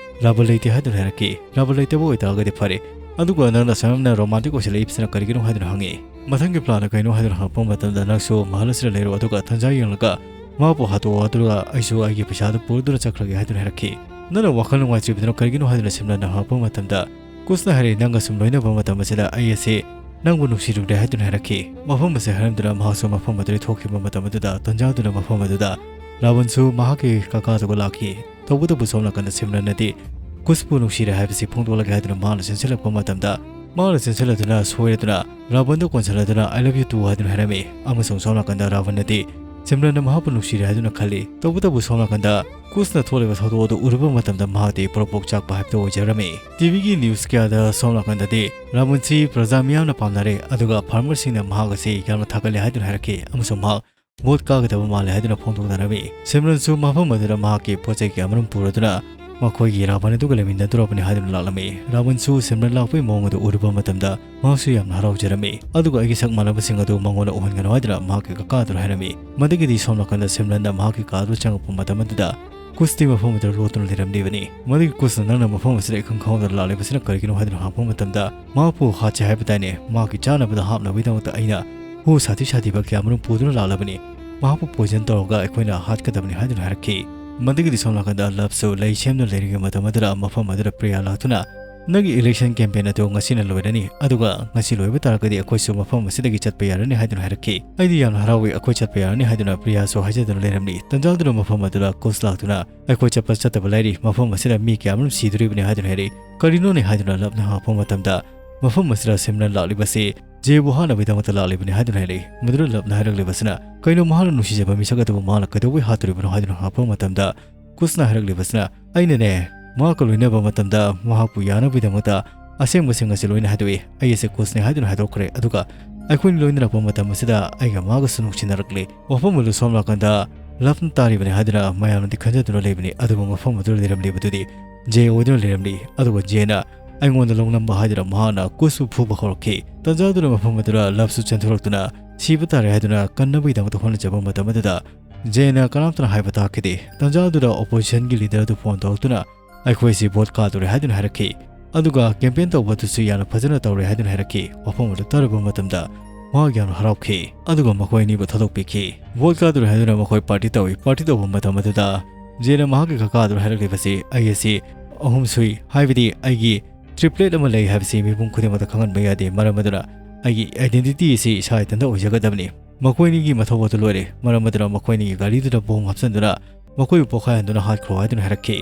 ꯔꯥꯕꯟ ꯂꯩꯇꯦ ꯍꯥꯏꯗꯨꯅ ꯍꯥꯏꯔꯛꯈꯤ꯫ "ꯔꯥꯕꯟ ꯂꯩꯇꯕ ꯑꯣꯏꯇꯥꯔꯒꯗꯤ ꯐꯔꯦ, ꯑꯗꯨꯒ ꯅꯪꯅ ꯑꯁꯨꯝꯅ ꯔꯣꯃꯥꯟꯇꯤꯛ ꯑꯣꯏꯁꯤꯜꯂꯛꯏꯕꯁꯤꯅ ꯀꯔꯤꯒꯤꯅꯣ?" ꯍꯥꯏꯗꯨꯅ ꯍꯪꯉꯤ꯫ "ꯃꯊꯪꯒꯤ ꯄ꯭ꯂꯥꯟ ꯀꯩꯅꯣ?" ꯍꯥꯏꯗꯨꯅ ꯍꯪꯉꯛꯄ ꯃꯇꯝꯗ, "ꯅꯪꯁꯨ ꯃꯍꯜ ꯑꯁꯤꯗ ꯂꯩꯔꯣ, ꯑꯗꯨꯒ ꯇꯟꯖꯥ ꯌꯦꯡꯂꯒ ꯃꯍꯥꯛꯄꯨ ꯍꯥꯠꯇꯣꯛꯑꯣ, ꯑꯗꯨꯒ ꯑꯩꯁꯨ ꯑꯩꯒꯤ ꯄꯩꯁꯥꯗꯨ ꯄꯨꯔꯗꯨꯅ ꯆꯠꯈ꯭ꯔꯒꯦ" ꯍꯥꯏꯗꯨꯅ ꯍꯥꯏꯔꯛꯈꯤ꯫ "ꯅꯪꯅ ꯋꯥꯈꯜ ꯅꯨꯡꯉꯥꯏꯇ꯭ꯔꯤꯕꯗꯨꯅ ꯀꯔꯤꯒꯤꯅꯣ?" ꯍꯥꯏꯗꯨꯅ ꯁꯤꯝꯔꯟꯅ ꯍꯪꯉꯛꯄ ꯃꯇꯝꯗ, ꯀꯨꯁꯅ ꯍꯥꯏꯔꯛꯏ, "ꯅꯪꯒ ꯁꯨꯝ ꯂꯣꯏꯅꯕ ꯃꯇꯝ ꯑꯁꯤꯗ ꯑꯩ ꯑꯁꯤ ꯅꯪꯕꯨ ꯅꯨꯡꯁꯤꯔꯨꯔꯦ" ꯍꯥꯏꯗꯨꯅ ꯍꯥꯏꯔꯛꯈꯤ꯫ ꯃꯐꯝ ꯑꯁꯤ ꯍꯥꯏꯔꯝꯗꯨꯅ ꯃꯍꯥꯛꯁꯨ ꯃꯐꯝ ꯑꯗꯨꯗꯒꯤ ꯊꯣꯛꯈꯤꯕ ꯃꯇꯝ ꯑꯗꯨꯗ, ꯇꯟꯖꯥꯗꯨꯅ ꯃꯐꯝ ꯑꯗꯨꯗ ꯔꯥꯕꯟꯁꯨ ꯃꯍꯥꯛꯀꯤ ꯀꯀꯥꯗꯨꯒ ꯂꯥꯛꯈꯤ꯫ ꯇꯧꯕꯇꯕꯨ ꯁꯣꯝ ꯅꯥꯀꯟꯗ ꯁꯤꯝꯔꯟꯅꯗꯤ ꯀꯨꯁꯄꯨ ꯅꯨꯡꯁꯤꯔꯦ ꯍꯥꯏꯕꯁꯤ ꯐꯣꯡꯗꯣꯛꯂꯒꯦ ꯍꯥꯏꯗꯨꯅ ꯃꯍꯥꯛꯅ ꯆꯦꯟꯁꯤꯜꯂꯛꯄ ꯃꯇꯝꯗ, ꯃꯍꯥꯛꯅ ꯆꯦꯟꯁꯤꯜꯂꯗꯨꯅ ꯁꯣꯏꯔꯗꯨꯅ ꯔꯥꯕꯟꯗ ꯀꯣꯟꯁꯤꯜꯂꯗꯨꯅ "I love you too" ꯍꯥꯏꯗꯨꯅ ꯍꯥꯏꯔꯝꯃꯤ꯫ ꯑꯃꯁꯨꯡ ꯁꯣꯝ ꯅꯥꯀꯟꯗ ꯔꯥꯕꯟꯅꯗꯤ ꯁꯤꯝꯔꯟꯅ ꯃꯍꯥꯛꯄꯨ ꯅꯨꯡꯁꯤꯔꯦ ꯍꯥꯏꯗꯨꯅ ꯈꯜꯂꯤ꯫ ꯇꯧꯕꯇꯕꯨ ꯁꯣꯝ ꯅꯥꯀꯟꯗ ꯀꯨꯁꯅ ꯊꯣꯛꯂꯤꯕ ꯊꯧꯗꯣꯛ ꯑꯗꯨ ꯎꯔꯨꯕ ꯃꯇꯝꯗ ꯃꯍꯥꯛꯇꯤ ꯄ꯭ꯔꯣꯛ ꯄ꯭ꯔꯣꯛ ꯆꯥꯛꯄ ꯍꯥꯏꯕꯗꯨ ꯑꯣꯏꯖꯔꯝꯃꯤ꯫ ꯇꯤꯚꯤꯒꯤ ꯅ꯭ꯌꯨꯁ ꯀꯌꯥꯗ ꯁꯣꯝ ꯅꯥꯀꯟꯗꯗꯤ ꯔꯥꯕꯟꯁꯤ ꯄ꯭ꯔꯖꯥ ꯃꯤꯌꯥꯝꯅ ꯄꯥꯝꯅꯔꯦ, ꯑꯗꯨꯒ ꯐꯥꯔꯃꯔꯁꯤꯡꯅ ꯃꯍꯥꯛ ꯑꯁꯤ ꯌꯥꯝꯅ ꯊꯥꯒꯠꯂꯦ ꯍꯥꯏꯗꯨꯅ ꯍꯥꯏꯔꯛꯈꯤ, ꯑꯃꯁꯨꯡ ꯃꯍꯥꯛ ꯚꯣꯠ ꯀꯥꯒꯗꯕ ꯃꯥꯜꯂꯦ ꯍꯥꯏꯗꯨꯅ ꯐꯣꯡꯗꯣꯛꯅꯔꯝꯃꯤ꯫ ꯁꯤꯝꯔꯟꯁꯨ ꯃꯐꯝ ꯑꯗꯨꯗ ꯃꯍꯥꯛꯀꯤ ꯄꯣꯠ ꯆꯩ ꯀꯌꯥ ꯑꯃꯔꯣꯝ ꯄꯨꯔꯗꯨꯅ ꯃꯈꯣꯏꯒꯤ ꯔꯥꯕꯟ ꯑꯗꯨꯒ ꯂꯩꯃꯤꯟꯅꯗꯧꯔꯕꯅꯤ ꯍꯥꯏꯗꯨꯅ ꯂꯥꯛꯂꯝꯃꯤ꯫ ꯔꯥꯕꯟꯁꯨ ꯁꯤꯝꯔꯟ ꯂꯥꯛꯄꯒꯤ ꯃꯑꯣꯡ ꯑꯗꯨ ꯎꯔꯨꯕ ꯃꯇꯝꯗ ꯃꯍꯥꯛꯁꯨ ꯌꯥꯝꯅ ꯍꯔꯥꯎꯖꯔꯝꯃꯤ, ꯑꯗꯨꯒ "ꯑꯩꯒꯤ ꯁꯛ ꯃꯥꯟꯅꯕꯁꯤꯡ ꯑꯗꯨ ꯃꯉꯣꯟꯗ ꯎꯍꯟꯒꯅꯨ" ꯍꯥꯏꯗꯨꯅ ꯃꯍꯥꯛꯀꯤ ꯀꯀꯥ ꯑꯗꯨꯅ ꯍꯥꯏꯔꯝꯃꯤ꯫ ꯃꯗꯨꯒꯤꯗꯤ ꯁꯣꯝ ꯅꯥꯀꯟꯗ ꯁꯤꯝꯔꯟꯅ ꯃꯍꯥꯛꯀꯤ ꯀꯥ ꯑꯗꯨ ꯆꯪꯉꯛꯄ ꯃꯇꯝ ꯑꯗꯨꯗ ꯀꯨꯁꯇꯤ ꯃꯐꯝ ꯑꯗꯨꯗ ꯂꯣꯠꯇꯨꯅ ꯂꯩꯔꯝꯂꯤꯕꯅꯤ꯫ ꯃꯗꯨꯒꯤ ꯀꯨꯁꯅ "ꯅꯪꯅ ꯃꯐꯝ ꯑꯁꯤꯗ ꯏꯈꯪ ꯈꯪꯍꯧꯗꯅ ꯂꯥꯛꯂꯤꯕꯁꯤꯅ ꯀꯔꯤꯒꯤꯅꯣ?" ꯍꯥꯏꯗꯨꯅ ꯍꯪꯂꯛꯄ ꯃꯇꯝꯗ, "ꯃꯍꯥꯛꯄꯨ ꯍꯥꯠꯁꯦ ꯍꯥꯏꯕ ꯇꯥꯏꯅꯦ, ꯃꯍꯥꯛꯀꯤ ꯆꯥꯅꯕꯗ ꯍꯥꯞꯅꯕꯒꯤꯗꯃꯛꯇ ꯑꯩꯅ ꯍꯨ ꯁꯥꯊꯤ ꯁꯥꯊꯤꯕ ꯀꯌꯥ ꯑꯃꯔꯣꯝ ꯄꯨꯗꯨꯅ ꯂꯥꯛꯂꯕꯅꯤ, ꯃꯍꯥꯛꯄꯨ ꯄꯣꯏꯖꯟ ꯇꯧꯔꯒ ꯑꯩꯈꯣꯏꯅ ꯍꯥꯠꯀꯗꯕꯅꯤ" ꯍꯥꯏꯗꯨꯅ ꯍꯥꯏꯔꯛꯈꯤ꯫ ꯃꯗꯨꯒꯤꯗꯤ ꯁꯣꯝ ꯅꯥꯀꯟꯗ ꯂꯞꯁꯨ ꯂꯩ ꯁꯦꯝꯗꯨꯅ ꯂꯩꯔꯤꯉꯩ ꯃꯇꯝ ꯑꯗꯨꯗ ꯃꯐꯝ ꯑꯗꯨꯗ ꯄ꯭ꯔꯤꯌꯥ ꯂꯥꯛꯇꯨꯅ "ꯅꯪꯒꯤ election campaign ꯑꯗꯨ ꯉꯁꯤꯅ ꯂꯣꯏꯔꯅꯤ, ꯑꯗꯨꯒ ꯉꯁꯤ ꯂꯣꯏꯕ ꯇꯥꯔꯒꯗꯤ ꯑꯩꯈꯣꯏꯁꯨ ꯃꯐꯝ ꯑꯁꯤꯗꯒꯤ ꯆꯠꯄ ꯌꯥꯔꯅꯤ" ꯍꯥꯏꯗꯨꯅ ꯍꯥꯏꯔꯛꯈꯤ꯫ "ꯑꯩꯗꯤ ꯌꯥꯝꯅ ꯍꯔꯥꯎꯏ, ꯑꯩꯈꯣꯏ ꯆꯠꯄ ꯌꯥꯔꯅꯤ" ꯍꯥꯏꯗꯨꯅ ꯄ꯭ꯔꯤꯌꯥꯁꯨ ꯍꯥꯏꯖꯗꯨꯅ ꯂꯩꯔꯝꯂꯤ꯫ ꯇꯟꯖꯥꯗꯨꯅ ꯃꯐꯝ ꯑꯗꯨꯗ ꯀꯨꯁ ꯂꯥꯛꯇꯨꯅ, "ꯑꯩꯈꯣꯏ ꯆꯠꯄ ꯆꯠꯇꯕ ꯂꯩꯔꯤ, ꯃꯐꯝ ꯑꯁꯤꯗ ꯃꯤ ꯀꯌꯥꯃꯔꯨꯝ ꯁꯤꯗꯣꯔꯤꯕꯅꯤ" ꯍꯥꯏꯗꯨꯅ ꯍꯥꯏꯔꯛꯏ꯫ "ꯀꯔꯤꯅꯣꯅꯦ?" ꯍꯥꯏꯗꯨꯅ ꯂꯞꯅ ꯍꯪꯉꯛꯄ ꯃꯇꯝꯗ, "ꯃꯐꯝ ꯑꯁꯤꯗ ꯁꯤꯝꯔꯟ ꯂꯥꯛꯂꯤꯕꯁꯤ ꯖꯦꯕꯨ ꯍꯥꯠꯅꯕꯒꯤꯗꯃꯛꯇ ꯂꯥꯛꯂꯤꯕꯅꯤ" ꯍꯥꯏꯗꯨꯅ ꯍꯥꯏꯔꯛꯏ꯫ ꯃꯗꯨꯗ ꯂꯞꯅ ꯍꯥꯏꯔꯛꯂꯤꯕꯁꯤꯅ, "ꯀꯩꯅꯣ, ꯃꯍꯥꯛꯅ ꯅꯨꯡꯁꯤꯖꯕ ꯃꯤꯁꯛ ꯑꯗꯨꯕꯨ ꯃꯍꯥꯛꯅ ꯀꯩꯗꯧꯕꯩ ꯍꯥꯠꯇꯣꯔꯤꯕꯅꯣ?" ꯍꯥꯏꯗꯨꯅ ꯍꯪꯉꯛꯄ ꯃꯇꯝꯗ, ꯀꯨꯁꯅ ꯍꯥꯏꯔꯛꯂꯤꯕꯁꯤꯅ, "ꯑꯩꯅꯅꯦ, ꯃꯍꯥꯛꯀ ꯂꯣꯏꯅꯕ ꯃꯇꯝꯗ ꯃꯍꯥꯛꯄꯨ ꯌꯥꯅꯕꯒꯤꯗꯃꯛꯇ ꯑꯁꯦꯡꯕꯁꯤꯡ ꯑꯁꯤ ꯂꯣꯏꯅ ꯍꯥꯏꯗꯣꯛꯏ꯫ ꯑꯩ ꯑꯁꯦ ꯀꯨꯁꯅꯦ" ꯍꯥꯏꯗꯨꯅ ꯍꯥꯏꯗꯣꯛꯈ꯭ꯔꯦ꯫ ꯑꯗꯨꯒ ꯑꯩꯈꯣꯏꯅ ꯂꯣꯏꯅꯔꯛꯄ ꯃꯇꯝ ꯑꯁꯤꯗ ꯑꯩꯒ ꯃꯥꯒꯁꯨ ꯅꯨꯡꯁꯤꯅꯔꯛꯂꯤ꯫ ꯋꯥꯐꯝ ꯑꯗꯨ ꯁꯣꯝ ꯅꯥꯀꯟꯗ ꯂꯞꯅ ꯇꯥꯔꯤꯕꯅꯤ ꯍꯥꯏꯗꯨꯅ ꯃꯌꯥꯝꯅꯗꯤ ꯈꯟꯖꯗꯨꯅ ꯂꯩꯕꯅꯤ꯫ ꯑꯗꯨꯕꯨ ꯃꯐꯝ ꯑꯗꯨꯗ ꯂꯩꯔꯝꯂꯤꯕꯗꯨꯗꯤ ꯖꯦ ꯑꯣꯏꯗꯨꯅ ꯂꯩꯔꯝꯂꯤ꯫ ꯑꯗꯨꯒ ꯖꯦꯅ ꯑꯩꯉꯣꯟꯗ ꯂꯧꯅꯝꯕ ꯍꯥꯏꯗꯨꯅ ꯃꯍꯥꯛꯅ ꯀꯨꯁꯄꯨ ꯐꯨꯕ ꯍꯧꯔꯛꯈꯤ꯫ ꯇꯟꯖꯥꯗꯨꯅ ꯃꯐꯝ ꯑꯗꯨꯗ ꯂꯞꯁꯨ ꯆꯦꯟꯊꯣꯔꯛꯇꯨꯅ ꯁꯤꯕ ꯇꯥꯔꯦ ꯍꯥꯏꯗꯨꯅ ꯀꯟꯅꯕꯒꯤꯗꯃꯛꯇ ꯍꯣꯠꯅꯖꯕ ꯃꯇꯝ ꯑꯗꯨꯗ ꯖꯦꯅ ꯀꯅꯥꯝꯇꯅ ꯍꯥꯏꯕ ꯇꯥꯈꯤꯗꯦ꯫ ꯇꯟꯖꯥꯗꯨꯗ oppositionꯒꯤ leader ꯑꯗꯨ phone ꯇꯧꯔꯛꯇꯨꯅ ꯑꯩꯈꯣꯏꯁꯤ vote ꯀꯥꯗꯣꯔꯦ ꯍꯥꯏꯗꯨꯅ ꯍꯥꯏꯔꯛꯈꯤ꯫ ꯑꯗꯨꯒ campaign ꯇꯧꯕ ꯑꯗꯨꯁꯨ ꯌꯥꯝꯅ ꯐꯖꯅ ꯇꯧꯔꯦ ꯍꯥꯏꯗꯨꯅ ꯍꯥꯏꯔꯛꯈꯤ꯫ ꯋꯥꯐꯝ ꯑꯗꯨ ꯇꯥꯔꯨꯕ ꯃꯇꯝꯗ ꯃꯍꯥꯛ ꯌꯥꯝꯅ ꯍꯔꯥꯎꯈꯤ꯫ ꯑꯗꯨꯒ ꯃꯈꯣꯏ ꯑꯅꯤꯕꯨ ꯊꯥꯗꯣꯛꯄꯤꯈꯤ꯫ Vote ꯀꯥꯗꯣꯔꯦ ꯍꯥꯏꯗꯨꯅ ꯃꯈꯣꯏ party ꯇꯧꯏ꯫ Party ꯇꯧꯕ ꯃꯇꯝ ꯑꯗꯨꯗ ꯖꯦꯅ ꯃꯍꯥꯛꯀꯤ ꯀꯀꯥ ꯑꯗꯨꯗ ꯍꯥꯏꯔꯛꯂꯤꯕꯁꯤ, "ꯑꯩ ꯑꯁꯤ ꯑꯍꯨꯝ ꯁꯨꯏ, ꯍꯥꯏꯕꯗꯤ ꯑꯩꯒꯤ triplet ꯑꯃ ꯂꯩ ꯍꯥꯏꯕꯁꯤ ꯃꯤꯄꯨꯝ ꯈꯨꯗꯤꯡꯃꯛꯇ ꯈꯪꯍꯟꯕ ꯌꯥꯗꯦ꯫ ꯃꯔꯝ ꯑꯗꯨꯅ ꯑꯩꯒꯤ identity ꯑꯁꯤ ꯏꯁꯥ ꯏꯊꯟꯇ ꯑꯣꯏꯖꯒꯗꯕꯅꯤ꯫ ꯃꯈꯣꯏ ꯑꯅꯤꯒꯤ ꯃꯊꯧ ꯑꯗꯨ ꯂꯣꯏꯔꯦ꯫ ꯃꯔꯝ ꯑꯗꯨꯅ ꯃꯈꯣꯏ ꯑꯅꯤꯒꯤ ꯒꯥꯔꯤꯗꯨꯗ bomb ꯍꯥꯞꯆꯤꯟꯗꯨꯅ ꯃꯈꯣꯏꯕꯨ ꯄꯣꯈꯥꯏꯍꯟꯗꯨꯅ ꯍꯥꯠꯈ꯭ꯔꯣ" ꯍꯥꯏꯗꯨꯅ ꯍꯥꯏꯔꯛꯈꯤ꯫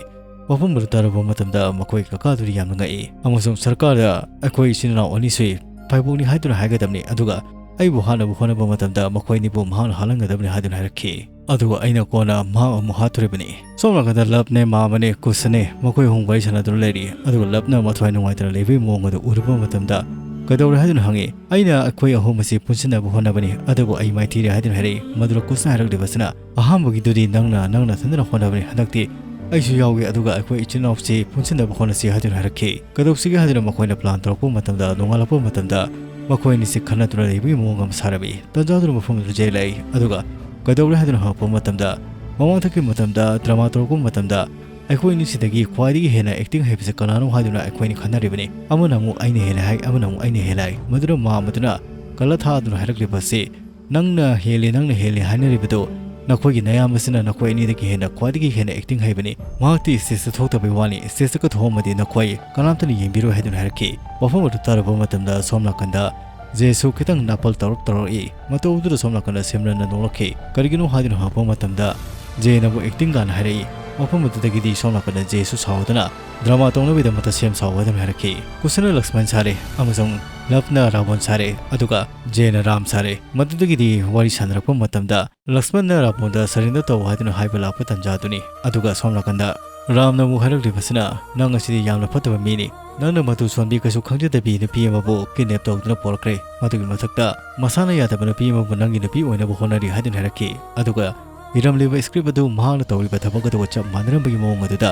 ꯋꯥꯐꯝ ꯑꯗꯨ ꯇꯥꯔꯨꯕ ꯃꯇꯝꯗ ꯃꯈꯣꯏ ꯀꯀꯥꯗꯨꯗꯤ ꯌꯥꯝꯅ ꯉꯛꯏ ꯑꯃꯁꯨꯡ ꯁꯔꯀꯥꯔꯗ, "ꯑꯩꯈꯣꯏ ꯏꯆꯤꯟ ꯏꯅꯥꯎ ꯑꯅꯤꯁꯨꯏ, ꯐꯥꯏꯕꯣꯛꯅꯤ ꯍꯥꯏꯗꯨꯅ ꯍꯥꯏꯒꯗꯕꯅꯤ, ꯑꯗꯨꯒ ꯑꯩꯕꯨ ꯍꯥꯠꯅꯕ ꯍꯣꯠꯅꯕ ꯃꯇꯝꯗ ꯃꯈꯣꯏ ꯑꯅꯤꯕꯨ ꯃꯍꯥꯛꯅ ꯍꯥꯠꯍꯟꯒꯗꯕꯅꯤ" ꯍꯥꯏꯗꯨꯅ ꯍꯥꯏꯔꯛꯈꯤ꯫ ꯑꯗꯨꯒ ꯑꯩꯅ ꯀꯣꯟꯅ ꯃꯍꯥꯛ ꯑꯃꯨꯛ ꯍꯥꯠꯇꯣꯔꯤꯕꯅꯤ꯫ ꯁꯣꯝ ꯅꯥꯀꯟꯗ ꯂꯞꯅꯦ, ꯃꯥꯃꯅꯦ, ꯀꯨꯁꯅꯦ, ꯃꯈꯣꯏ ꯑꯍꯨꯝ ꯋꯥꯔꯤ ꯁꯥꯟꯅꯗꯨꯅ ꯂꯩꯔꯤ꯫ ꯑꯗꯨꯒ ꯂꯞꯅ ꯃꯊ꯭ꯋꯥꯏ ꯅꯨꯡꯉꯥꯏꯇꯅ ꯂꯩꯕꯒꯤ ꯃꯑꯣꯡ ꯑꯗꯨ ꯎꯔꯨꯕ ꯃꯇꯝꯗ, "ꯀꯩꯗꯧꯔꯦ?" ꯍꯥꯏꯗꯨꯅ ꯍꯪꯉꯤ꯫ "ꯑꯩꯅ ꯑꯩꯈꯣꯏ ꯑꯍꯨꯝ ꯑꯁꯤ ꯄꯨꯟꯁꯤꯟꯅꯕ ꯍꯣꯠꯅꯕꯅꯤ, ꯑꯗꯨꯕꯨ ꯑꯩ ꯃꯥꯏꯊꯤꯔꯦ" ꯍꯥꯏꯗꯨꯅ ꯍꯥꯏꯔꯛꯏ꯫ ꯃꯗꯨꯗ ꯀꯨꯁꯅ ꯍꯥꯏꯔꯛꯂꯤꯕꯁꯤꯅ, "ꯑꯍꯥꯟꯕꯒꯤꯗꯨꯗꯤ ꯅꯪꯅ, ꯅꯪ ꯅꯊꯟꯗꯅ ꯍꯣꯠꯅꯕꯅꯤ, ꯍꯟꯗꯛꯇꯤ ꯑꯩꯁꯨ ꯌꯥꯎꯒꯦ, ꯑꯗꯨꯒ ꯑꯩꯈꯣꯏ ꯏꯆꯤꯟ ꯏꯅꯥꯎꯁꯤ ꯄꯨꯟꯁꯤꯟꯅꯕ ꯍꯣꯠꯅꯁꯤ" ꯍꯥꯏꯗꯨꯅ ꯍꯥꯏꯔꯛꯈꯤ꯫ ꯀꯩꯗꯧꯁꯤꯒꯦ ꯍꯥꯏꯗꯨꯅ ꯃꯈꯣꯏꯅ plan ꯇꯧꯔꯛꯄ ꯃꯇꯝꯗ, ꯅꯣꯡꯉꯥꯜꯂꯛꯄ ꯃꯇꯝꯗ ꯃꯈꯣꯏ ꯑꯅꯤꯁꯤ ꯈꯟꯅꯗꯨꯅ ꯂꯩꯕꯒꯤ ꯃꯑꯣꯡ ꯑꯃ ꯁꯥꯔꯝꯃꯤ꯫ ꯇꯟꯖꯥꯗꯨꯅ ꯃꯐꯝ ꯑꯗꯨ ꯖꯦ ꯂꯥꯛꯏ, ꯑꯗꯨꯒ "ꯀꯩꯗꯧꯔꯦ?" ꯍꯥꯏꯗꯨꯅ ꯍꯪꯉꯛꯄ ꯃꯇꯝꯗ, ꯃꯃꯥꯡꯊꯛꯀꯤ ꯃꯇꯝꯗ drama ꯇꯧꯔꯛꯄ ꯃꯇꯝꯗ ꯑꯩꯈꯣꯏ ꯑꯅꯤꯁꯤꯗꯒꯤ ꯈ꯭ꯋꯥꯏꯗꯒꯤ ꯍꯦꯟꯅ acting ꯍꯩꯕꯁꯦ ꯀꯅꯥꯅꯣ ꯍꯥꯏꯗꯨꯅ ꯑꯩꯈꯣꯏ ꯑꯅꯤ ꯈꯟꯅꯔꯤꯕꯅꯤ꯫ ꯑꯃꯅ ꯑꯃꯨꯛ "ꯑꯩꯅ ꯍꯦꯜꯂꯦ" ꯍꯥꯏ, ꯑꯃꯅ ꯑꯃꯨꯛ "ꯑꯩꯅ ꯍꯦꯜꯂꯦ" ꯍꯥꯏ꯫ ꯃꯗꯨꯗ ꯃꯥ ꯑꯃꯗꯨꯅ ꯀꯜꯂ ꯊꯥꯗꯨꯅ ꯍꯥꯏꯔꯛꯂꯤꯕꯁꯤ, "ꯅꯪꯅ ꯍꯦꯜꯂꯦ, ꯅꯪꯅ ꯍꯦꯜꯂꯦ ꯍꯥꯏꯅꯔꯤꯕꯗꯨ "ꯅꯈꯣꯏꯒꯤ ꯅꯌꯥꯝꯕꯁꯤꯅ ꯅꯈꯣꯏ ꯑꯅꯤꯗꯒꯤ ꯍꯦꯟꯅ ꯈ꯭ꯋꯥꯏꯗꯒꯤ ꯍꯦꯟꯅ acting ꯍꯩꯕꯅꯤ꯫ ꯃꯍꯥꯛꯇꯤ stageꯇ ꯊꯣꯛꯇꯕꯩ ꯋꯥꯅꯤ, stageꯇꯒ ꯊꯣꯛꯑꯝꯃꯗꯤ ꯅꯈꯣꯏ ꯀꯅꯥꯝꯇꯅ ꯌꯦꯡꯕꯤꯔꯣꯏ" ꯍꯥꯏꯗꯨꯅ ꯍꯥꯏꯔꯛꯈꯤ꯫ ꯋꯥꯐꯝ ꯑꯗꯨ ꯇꯥꯔꯨꯕ ꯃꯇꯝꯗ ꯁꯣꯝ ꯅꯥꯀꯟꯗ ꯖꯦꯁꯨ ꯈꯤꯇꯪ ꯅꯥꯄꯜ ꯇꯧꯔꯛ ꯇꯧꯔꯛꯏ꯫ ꯃꯇꯧ ꯑꯗꯨꯗ ꯁꯣꯝ ꯅꯥꯀꯟꯗ ꯁꯤꯝꯔꯟꯅ ꯅꯣꯛꯂꯛꯈꯤ꯫ ꯀꯔꯤꯒꯤꯅꯣ ꯍꯥꯏꯗꯨꯅ ꯍꯪꯉꯛꯄ ꯃꯇꯝꯗ ꯖꯦꯅꯕꯨ acting ꯒꯥꯅ ꯍꯥꯏꯔꯛꯏ꯫ ꯃꯐꯝ ꯑꯗꯨꯗꯒꯤꯗꯤ ꯁꯣꯝ ꯅꯥꯀꯟꯗ ꯖꯦꯁꯨ ꯁꯥꯎꯗꯨꯅ ꯗ꯭ꯔꯃꯥ ꯇꯧꯅꯕꯒꯤꯗꯃꯛꯇ ꯁꯦꯝ ꯁꯥꯎ ꯍꯥꯏꯗꯨꯅ ꯍꯥꯏꯔꯛꯈꯤ꯫ ꯀꯨꯁꯟꯅ ꯂꯛꯁꯃꯟ ꯁꯥꯔꯦ ꯑꯃꯁꯨꯡ ꯂꯚꯅ ꯔꯥꯕꯣꯟ ꯁꯥꯔꯦ, ꯑꯗꯨꯒ ꯖꯦꯅ ꯔꯥꯝ ꯁꯥꯔꯦ꯫ ꯃꯗꯨꯗꯒꯤꯗꯤ ꯋꯥꯔꯤ ꯁꯥꯟꯅꯔꯛꯄ ꯃꯇꯝꯗ ꯂꯛꯁꯃꯟꯅ ꯔꯥꯕꯣꯟꯗ surrender ꯇꯧ ꯍꯥꯏꯗꯨꯅ ꯍꯥꯏꯕ ꯂꯥꯛꯄ ꯇꯥꯟꯖꯥꯗꯨꯅꯤ꯫ ꯑꯗꯨꯒ ꯁꯣꯝ ꯅꯥꯀꯟꯗ ꯔꯥꯝꯅ ꯑꯃꯨꯛ ꯍꯥꯏꯔꯛꯂꯤꯕꯁꯤꯅ, "ꯅꯪ ꯑꯁꯤꯗꯤ ꯌꯥꯝꯅ ꯐꯠꯇꯕ ꯃꯤꯅꯤ꯫ ꯅꯪꯅ ꯃꯇꯨ ꯁꯣꯟꯕꯤ ꯀꯩꯁꯨ ꯈꯪꯖꯗꯕꯤ ꯅꯨꯄꯤ ꯑꯃꯕꯨ kidnap ꯇꯧꯗꯨꯅ ꯄꯣꯔꯛꯈ꯭ꯔꯦ꯫ ꯃꯗꯨꯒꯤ ꯃꯊꯛꯇ ꯃꯁꯥꯅ ꯌꯥꯗꯕ ꯅꯨꯄꯤ ꯑꯃꯕꯨ ꯅꯪꯒꯤ ꯅꯨꯄꯤ ꯑꯣꯏꯅꯕ ꯍꯣꯠꯅꯔꯤ" ꯍꯥꯏꯗꯨꯅ ꯍꯥꯏꯔꯛꯈꯤ꯫ ꯑꯗꯨꯒ ꯏꯔꯝꯂꯤꯕ script ꯑꯗꯨ ꯃꯍꯥꯛꯅ ꯇꯧꯔꯤꯕ ꯊꯕꯛ ꯑꯗꯨꯒ ꯆꯞ ꯃꯥꯟꯅꯔꯝꯕꯒꯤ ꯃꯑꯣꯡ ꯑꯗꯨꯗ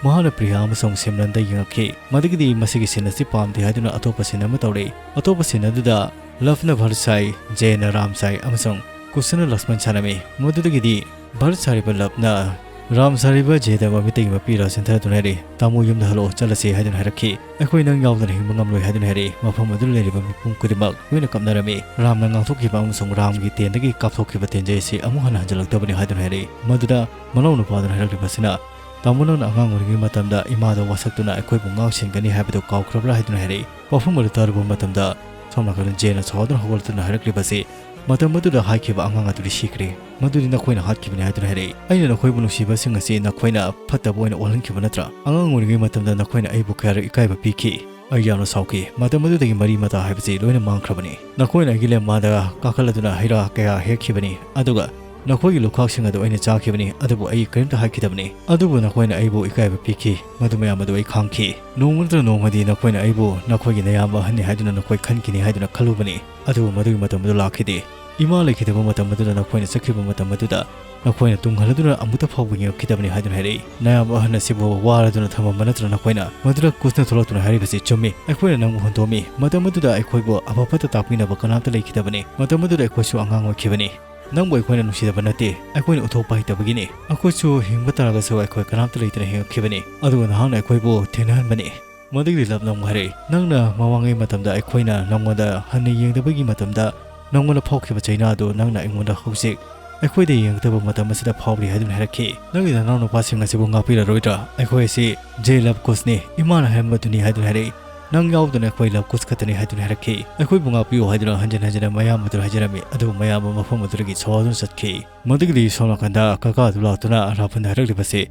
ꯃꯍꯥꯛꯅ ꯄ꯭ꯔꯤꯌꯥ ꯑꯃꯁꯨꯡ ꯁꯤꯝꯔꯟꯗ ꯌꯦꯡꯉꯛꯈꯤ꯫ ꯃꯗꯨꯒꯤꯗꯤ ꯃꯁꯤꯒꯤ scene ꯑꯁꯤ ꯄꯥꯝꯗꯦ ꯍꯥꯏꯗꯨꯅ ꯑꯇꯣꯞꯄ scene ꯑꯃ ꯇꯧꯔꯛꯏ꯫ ꯑꯇꯣꯞꯄ scene ꯑꯗꯨꯗ ꯂꯚꯅ ꯚꯔꯠ ꯁꯥꯏ, ꯖꯦꯅ ꯔꯥꯝ ꯁꯥꯏ ꯑꯃꯁꯨꯡ ꯀꯨꯁꯟꯅ ꯂꯛꯁꯃꯟ ꯁꯥꯟꯅꯃꯤ꯫ ꯃꯗꯨꯗꯒꯤꯗꯤ ꯚꯔꯠ ꯁꯥꯔꯤꯕ ꯂꯚꯅ ꯔꯥꯝ ꯁꯥꯔꯤꯕ ꯖꯦꯗ ꯃꯃꯤꯠꯇꯒꯤ ꯃꯄꯤ ꯏꯔꯥ ꯆꯦꯟꯊꯗꯨꯅ ꯍꯥꯏꯔꯛꯏ, "ꯇꯥꯃꯣ ꯌꯨꯝꯗ ꯍꯜꯂꯛꯑꯣ, ꯆꯠꯂꯁꯤ" ꯍꯥꯏꯗꯨꯅ ꯍꯥꯏꯔꯛꯈꯤ꯫ "ꯑꯩꯈꯣꯏ ꯅꯪ ꯌꯥꯎꯗꯅ ꯍꯤꯡꯕ ꯉꯝꯂꯣꯏ" ꯍꯥꯏꯗꯨꯅ ꯍꯥꯏꯔꯛꯏ꯫ ꯃꯐꯝ ꯑꯗꯨꯗ ꯂꯩꯔꯤꯕ ꯃꯤꯄꯨꯝ ꯈꯨꯗꯤꯡꯃꯛ ꯂꯣꯏꯅ ꯀꯞꯅꯔꯝꯃꯤ꯫ ꯔꯥꯝꯅ ꯉꯥꯡꯊꯣꯛꯈꯤꯕ ꯑꯃꯁꯨꯡ ꯔꯥꯝꯒꯤ ꯇꯦꯟꯗꯒꯤ ꯀꯥꯞꯊꯣꯛꯈꯤꯕ ꯇꯦꯟꯖꯩ ꯑꯁꯤ ꯑꯃꯨꯛ ꯍꯟꯅ ꯍꯟꯖꯤꯜꯂꯛꯇꯕꯅꯤ ꯍꯥꯏꯗꯨꯅ ꯍꯥꯏꯔꯛꯏ꯫ ꯃꯗꯨꯗ ꯃꯅꯥꯎ ꯅꯨꯄꯥꯗꯨꯅ ꯍꯥꯏꯔꯛꯂꯤꯕꯁꯤꯅ, "ꯇꯥꯃꯣ, ꯅꯪꯅ ꯑꯉꯥꯡ ꯑꯣꯏꯔꯤꯉꯩ ꯃꯇꯝꯗ ꯏꯃꯥꯗ ꯋꯥꯁꯛꯇꯨꯅ ꯑꯩꯈꯣꯏꯕꯨ ꯉꯥꯛ ꯁꯦꯟꯒꯅꯤ ꯍꯥꯏꯕꯗꯨ ꯀꯥꯎꯈ꯭ꯔꯕ꯭ꯔꯥ?" ꯍꯥꯏꯗꯨꯅ ꯍꯥꯏꯔꯛꯏ꯫ ꯋꯥꯐꯝ ꯑꯗꯨ ꯇꯥꯔꯨꯕ ꯃꯇꯝꯗ ꯁꯣꯝ ꯅꯥꯀꯟꯗ ꯖꯦꯅ ꯁꯥꯎꯗꯨꯅ ꯍꯧꯒꯠꯂꯛꯇꯨꯅ ꯍꯥꯏꯔꯛꯂꯤꯕꯁꯤ, "ꯃꯇꯝ ꯑꯗꯨꯗ ꯍꯥꯏꯈꯤꯕ ꯑꯉꯥꯡ ꯑꯗꯨꯗꯤ ꯁꯤꯈ꯭ꯔꯦ꯫ ꯃꯗꯨꯗꯤ ꯅꯈꯣꯏꯅ ꯍꯥꯠꯈꯤꯕꯅꯤ" ꯍꯥꯏꯗꯨꯅ ꯍꯥꯏꯔꯛꯏ꯫ "ꯑꯩꯅ ꯅꯈꯣꯏꯕꯨ ꯅꯨꯡꯁꯤꯕꯁꯤꯡ ꯑꯁꯤ ꯅꯈꯣꯏꯅ ꯐꯠꯇꯕ ꯑꯣꯏꯅ ꯑꯣꯜꯍꯟꯈꯤꯕ ꯅꯠꯇ꯭ꯔꯥ? ꯑꯉꯥꯡ ꯑꯣꯏꯔꯤꯉꯩ ꯃꯇꯝꯗ ꯅꯈꯣꯏꯅ ꯑꯩꯕꯨ ꯀꯌꯥꯔꯛ ꯏꯀꯥꯏꯕ ꯄꯤꯈꯤ꯫ ꯑꯩ ꯌꯥꯝꯅ ꯁꯥꯎꯈꯤ꯫ ꯃꯇꯝ ꯑꯗꯨꯗꯒꯤ ꯃꯔꯤ ꯃꯇꯥ ꯍꯥꯏꯕꯁꯤ ꯂꯣꯏꯅ ꯃꯥꯡꯈ꯭ꯔꯕꯅꯤ꯫ ꯅꯈꯣꯏꯅ ꯑꯩꯒꯤ ꯂꯦꯝꯃꯥꯗ ꯀꯥꯈꯠꯂꯗꯨꯅ ꯍꯩ ꯔꯥ ꯀꯌꯥ ꯍꯦꯛꯈꯤꯕꯅꯤ, ꯑꯗꯨꯒ ꯅꯈꯣꯏꯒꯤ ꯂꯨꯈꯥꯛꯁꯤꯡ ꯑꯗꯨ ꯑꯩꯅ ꯆꯥꯈꯤꯕꯅꯤ, ꯑꯗꯨꯕꯨ ꯑꯩ ꯀꯔꯤꯝꯇ ꯍꯥꯏꯈꯤꯗꯕꯅꯤ꯫ ꯑꯗꯨꯕꯨ ꯅꯈꯣꯏꯅ ꯑꯩꯕꯨ ꯏꯀꯥꯏꯕ ꯄꯤꯈꯤ꯫ ꯃꯗꯨ ꯃꯌꯥꯝ ꯑꯗꯨ ꯑꯩ ꯈꯥꯡꯈꯤ꯫ ꯅꯣꯡꯃ ꯅꯠꯇ꯭ꯔꯒ ꯅꯣꯡꯃꯗꯤ ꯅꯈꯣꯏꯅ ꯑꯩꯕꯨ ꯅꯈꯣꯏꯒꯤ ꯅꯌꯥꯝꯕ ꯑꯍꯟꯅꯤ ꯍꯥꯏꯗꯨꯅ ꯅꯈꯣꯏ ꯈꯟꯈꯤꯅꯤ ꯍꯥꯏꯗꯨꯅ ꯈꯜꯂꯨꯕꯅꯤ꯫ ꯑꯗꯨꯕꯨ ꯃꯗꯨꯒꯤ ꯃꯇꯝ ꯑꯗꯨ ꯂꯥꯛꯈꯤꯗꯦ꯫ ꯏꯃꯥ ꯂꯩꯈꯤꯗꯕ ꯃꯇꯝ ꯑꯗꯨꯗ ꯅꯈꯣꯏꯅ ꯆꯠꯈꯤꯕ ꯃꯇꯝ ꯑꯗꯨꯗ ꯅꯈꯣꯏꯅ ꯇꯨꯡ ꯍꯜꯂꯗꯨꯅ ꯑꯃꯨꯛꯇ ꯐꯥꯎꯕ ꯌꯦꯡꯉꯛꯈꯤꯗꯕꯅꯤ" ꯍꯥꯏꯗꯨꯅ ꯍꯥꯏꯔꯛꯏ꯫ "ꯅꯌꯥꯝꯕ ꯑꯍꯟ ꯑꯁꯤꯕꯨ ꯋꯥꯔꯗꯨꯅ ꯊꯝꯃꯝꯕ ꯅꯠꯇ꯭ꯔꯥ ꯅꯈꯣꯏꯅ?" ꯃꯗꯨꯗ ꯀꯨꯁꯅ ꯊꯣꯛꯂꯛꯇꯨꯅ ꯍꯥꯏꯔꯤꯕꯁꯤ, "ꯆꯨꯝꯃꯤ, ꯑꯩꯈꯣꯏꯅ ꯅꯪꯕꯨ ꯍꯨꯟꯗꯣꯛꯑꯝꯃꯤ꯫ ꯃꯇꯝ ꯑꯗꯨꯗ ꯑꯩꯈꯣꯏꯕꯨ ꯑꯐ ꯐꯠꯇ ꯇꯥꯛꯄꯤꯅꯕ ꯀꯅꯥꯝꯇ ꯂꯩꯈꯤꯗꯕꯅꯤ꯫ ꯃꯇꯝ ꯑꯗꯨꯗ ꯑꯩꯈꯣꯏꯁꯨ ꯑꯉꯥꯡ ꯑꯣꯏꯈꯤꯕꯅꯤ꯫ ꯅꯪꯕꯨ ꯑꯩꯈꯣꯏꯅ ꯅꯨꯡꯁꯤꯗꯕ ꯅꯠꯇꯦ, ꯑꯩꯈꯣꯏꯅ ꯎꯠꯊꯣꯛꯄ ꯍꯩꯇꯕꯒꯤꯅꯤ꯫ ꯑꯩꯈꯣꯏꯁꯨ ꯍꯤꯡꯕ ꯇꯥꯔꯒꯁꯨ ꯑꯩꯈꯣꯏ ꯀꯅꯥꯝꯇ ꯂꯩꯇꯅ ꯍꯤꯡꯉꯛꯈꯤꯕꯅꯤ꯫ ꯑꯗꯨꯒ ꯅꯍꯥꯛꯅ ꯑꯩꯈꯣꯏꯕꯨ ꯊꯦꯡꯅꯍꯟꯕꯅꯤ꯫" ꯃꯗꯨꯒꯤ ꯂꯚꯅ ꯑꯃꯨꯛ ꯍꯥꯏꯔꯛꯏ, "ꯅꯪꯅ ꯃꯃꯥꯡꯉꯩ ꯃꯇꯝꯗ ꯑꯩꯈꯣꯏꯅ ꯅꯪꯉꯣꯟꯗ ꯍꯟꯅ ꯌꯦꯡꯗꯕꯒꯤ ꯃꯇꯝꯗ ꯅꯪꯉꯣꯟꯗ ꯐꯥꯎꯈꯤꯕ ꯆꯩꯅꯥ ꯑꯗꯨ ꯅꯪꯅ ꯑꯩꯉꯣꯟꯗ ꯍꯧꯖꯤꯛ ꯑꯩꯈꯣꯏꯗ ꯌꯦꯡꯉꯛꯇꯕ ꯃꯇꯝ ꯑꯁꯤꯗ ꯐꯥꯎꯔꯤ ꯍꯥꯏꯗꯨꯅ ꯍꯥꯏꯔꯛꯈꯤ꯫ "ꯅꯪꯒꯤ ꯅꯅꯥꯎ ꯅꯨꯄꯥꯁꯤꯡ ꯑꯁꯤꯕꯨ ꯉꯥꯛꯄꯤꯔꯔꯣꯏꯗ꯭ꯔꯥ? ꯑꯩꯈꯣꯏ ꯑꯁꯤ ꯖꯦ ꯂꯕ ꯀꯨꯁꯅꯤ, ꯏꯃꯥꯅ ꯍꯥꯏꯔꯝꯕꯗꯨꯅꯤ" ꯍꯥꯏꯗꯨꯅ ꯍꯥꯏꯔꯛꯏ꯫ "ꯅꯪ ꯌꯥꯎꯗꯅ ꯑꯩꯈꯣꯏ ꯂꯕ ꯀꯨꯁ ꯈꯛꯇꯅꯤ" ꯍꯥꯏꯗꯨꯅ ꯍꯥꯏꯔꯛꯈꯤ꯫ "ꯑꯩꯈꯣꯏꯕꯨ ꯉꯥꯛꯄꯤꯌꯨ" ꯍꯥꯏꯗꯨꯅ ꯍꯟꯖꯤꯟ ꯍꯟꯖꯤꯟꯅ ꯃꯌꯥꯝ ꯑꯗꯨ ꯍꯥꯏꯖꯔꯝꯃꯤ, ꯑꯗꯨꯕꯨ ꯃꯌꯥꯝ ꯃꯐꯝ ꯑꯗꯨꯗꯒꯤ ꯁꯣꯍꯥꯗꯨꯅ ꯆꯠꯈꯤ꯫ ꯃꯗꯨꯒꯤꯗꯤ ꯁꯣꯝ ꯅꯥꯀꯟꯗ ꯀꯀꯥ ꯑꯗꯨ ꯂꯥꯛꯇꯨꯅ ꯔꯥꯍꯨꯜꯗ ꯍꯥꯏꯔꯛꯂꯤꯕꯁꯤ,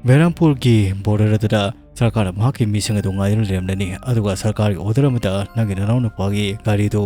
"ꯕꯦꯔꯥꯝꯄꯨꯔꯒꯤ ꯕꯣꯔꯗꯔ ꯑꯗꯨꯗ ꯁꯔꯀꯥꯔꯅ ꯃꯍꯥꯛꯀꯤ ꯃꯤꯁꯤꯡ ꯑꯗꯨ ꯉꯥꯏꯗꯨꯅ ꯂꯩꯔꯝꯂꯅꯤ, ꯑꯗꯨꯒ ꯁꯔꯀꯥꯔꯒꯤ ꯑꯣꯔꯗꯔ ꯑꯃꯗ ꯅꯪꯒꯤ ꯅꯅꯥꯎ ꯅꯨꯄꯥꯒꯤ ꯒꯥꯔꯤꯗꯨ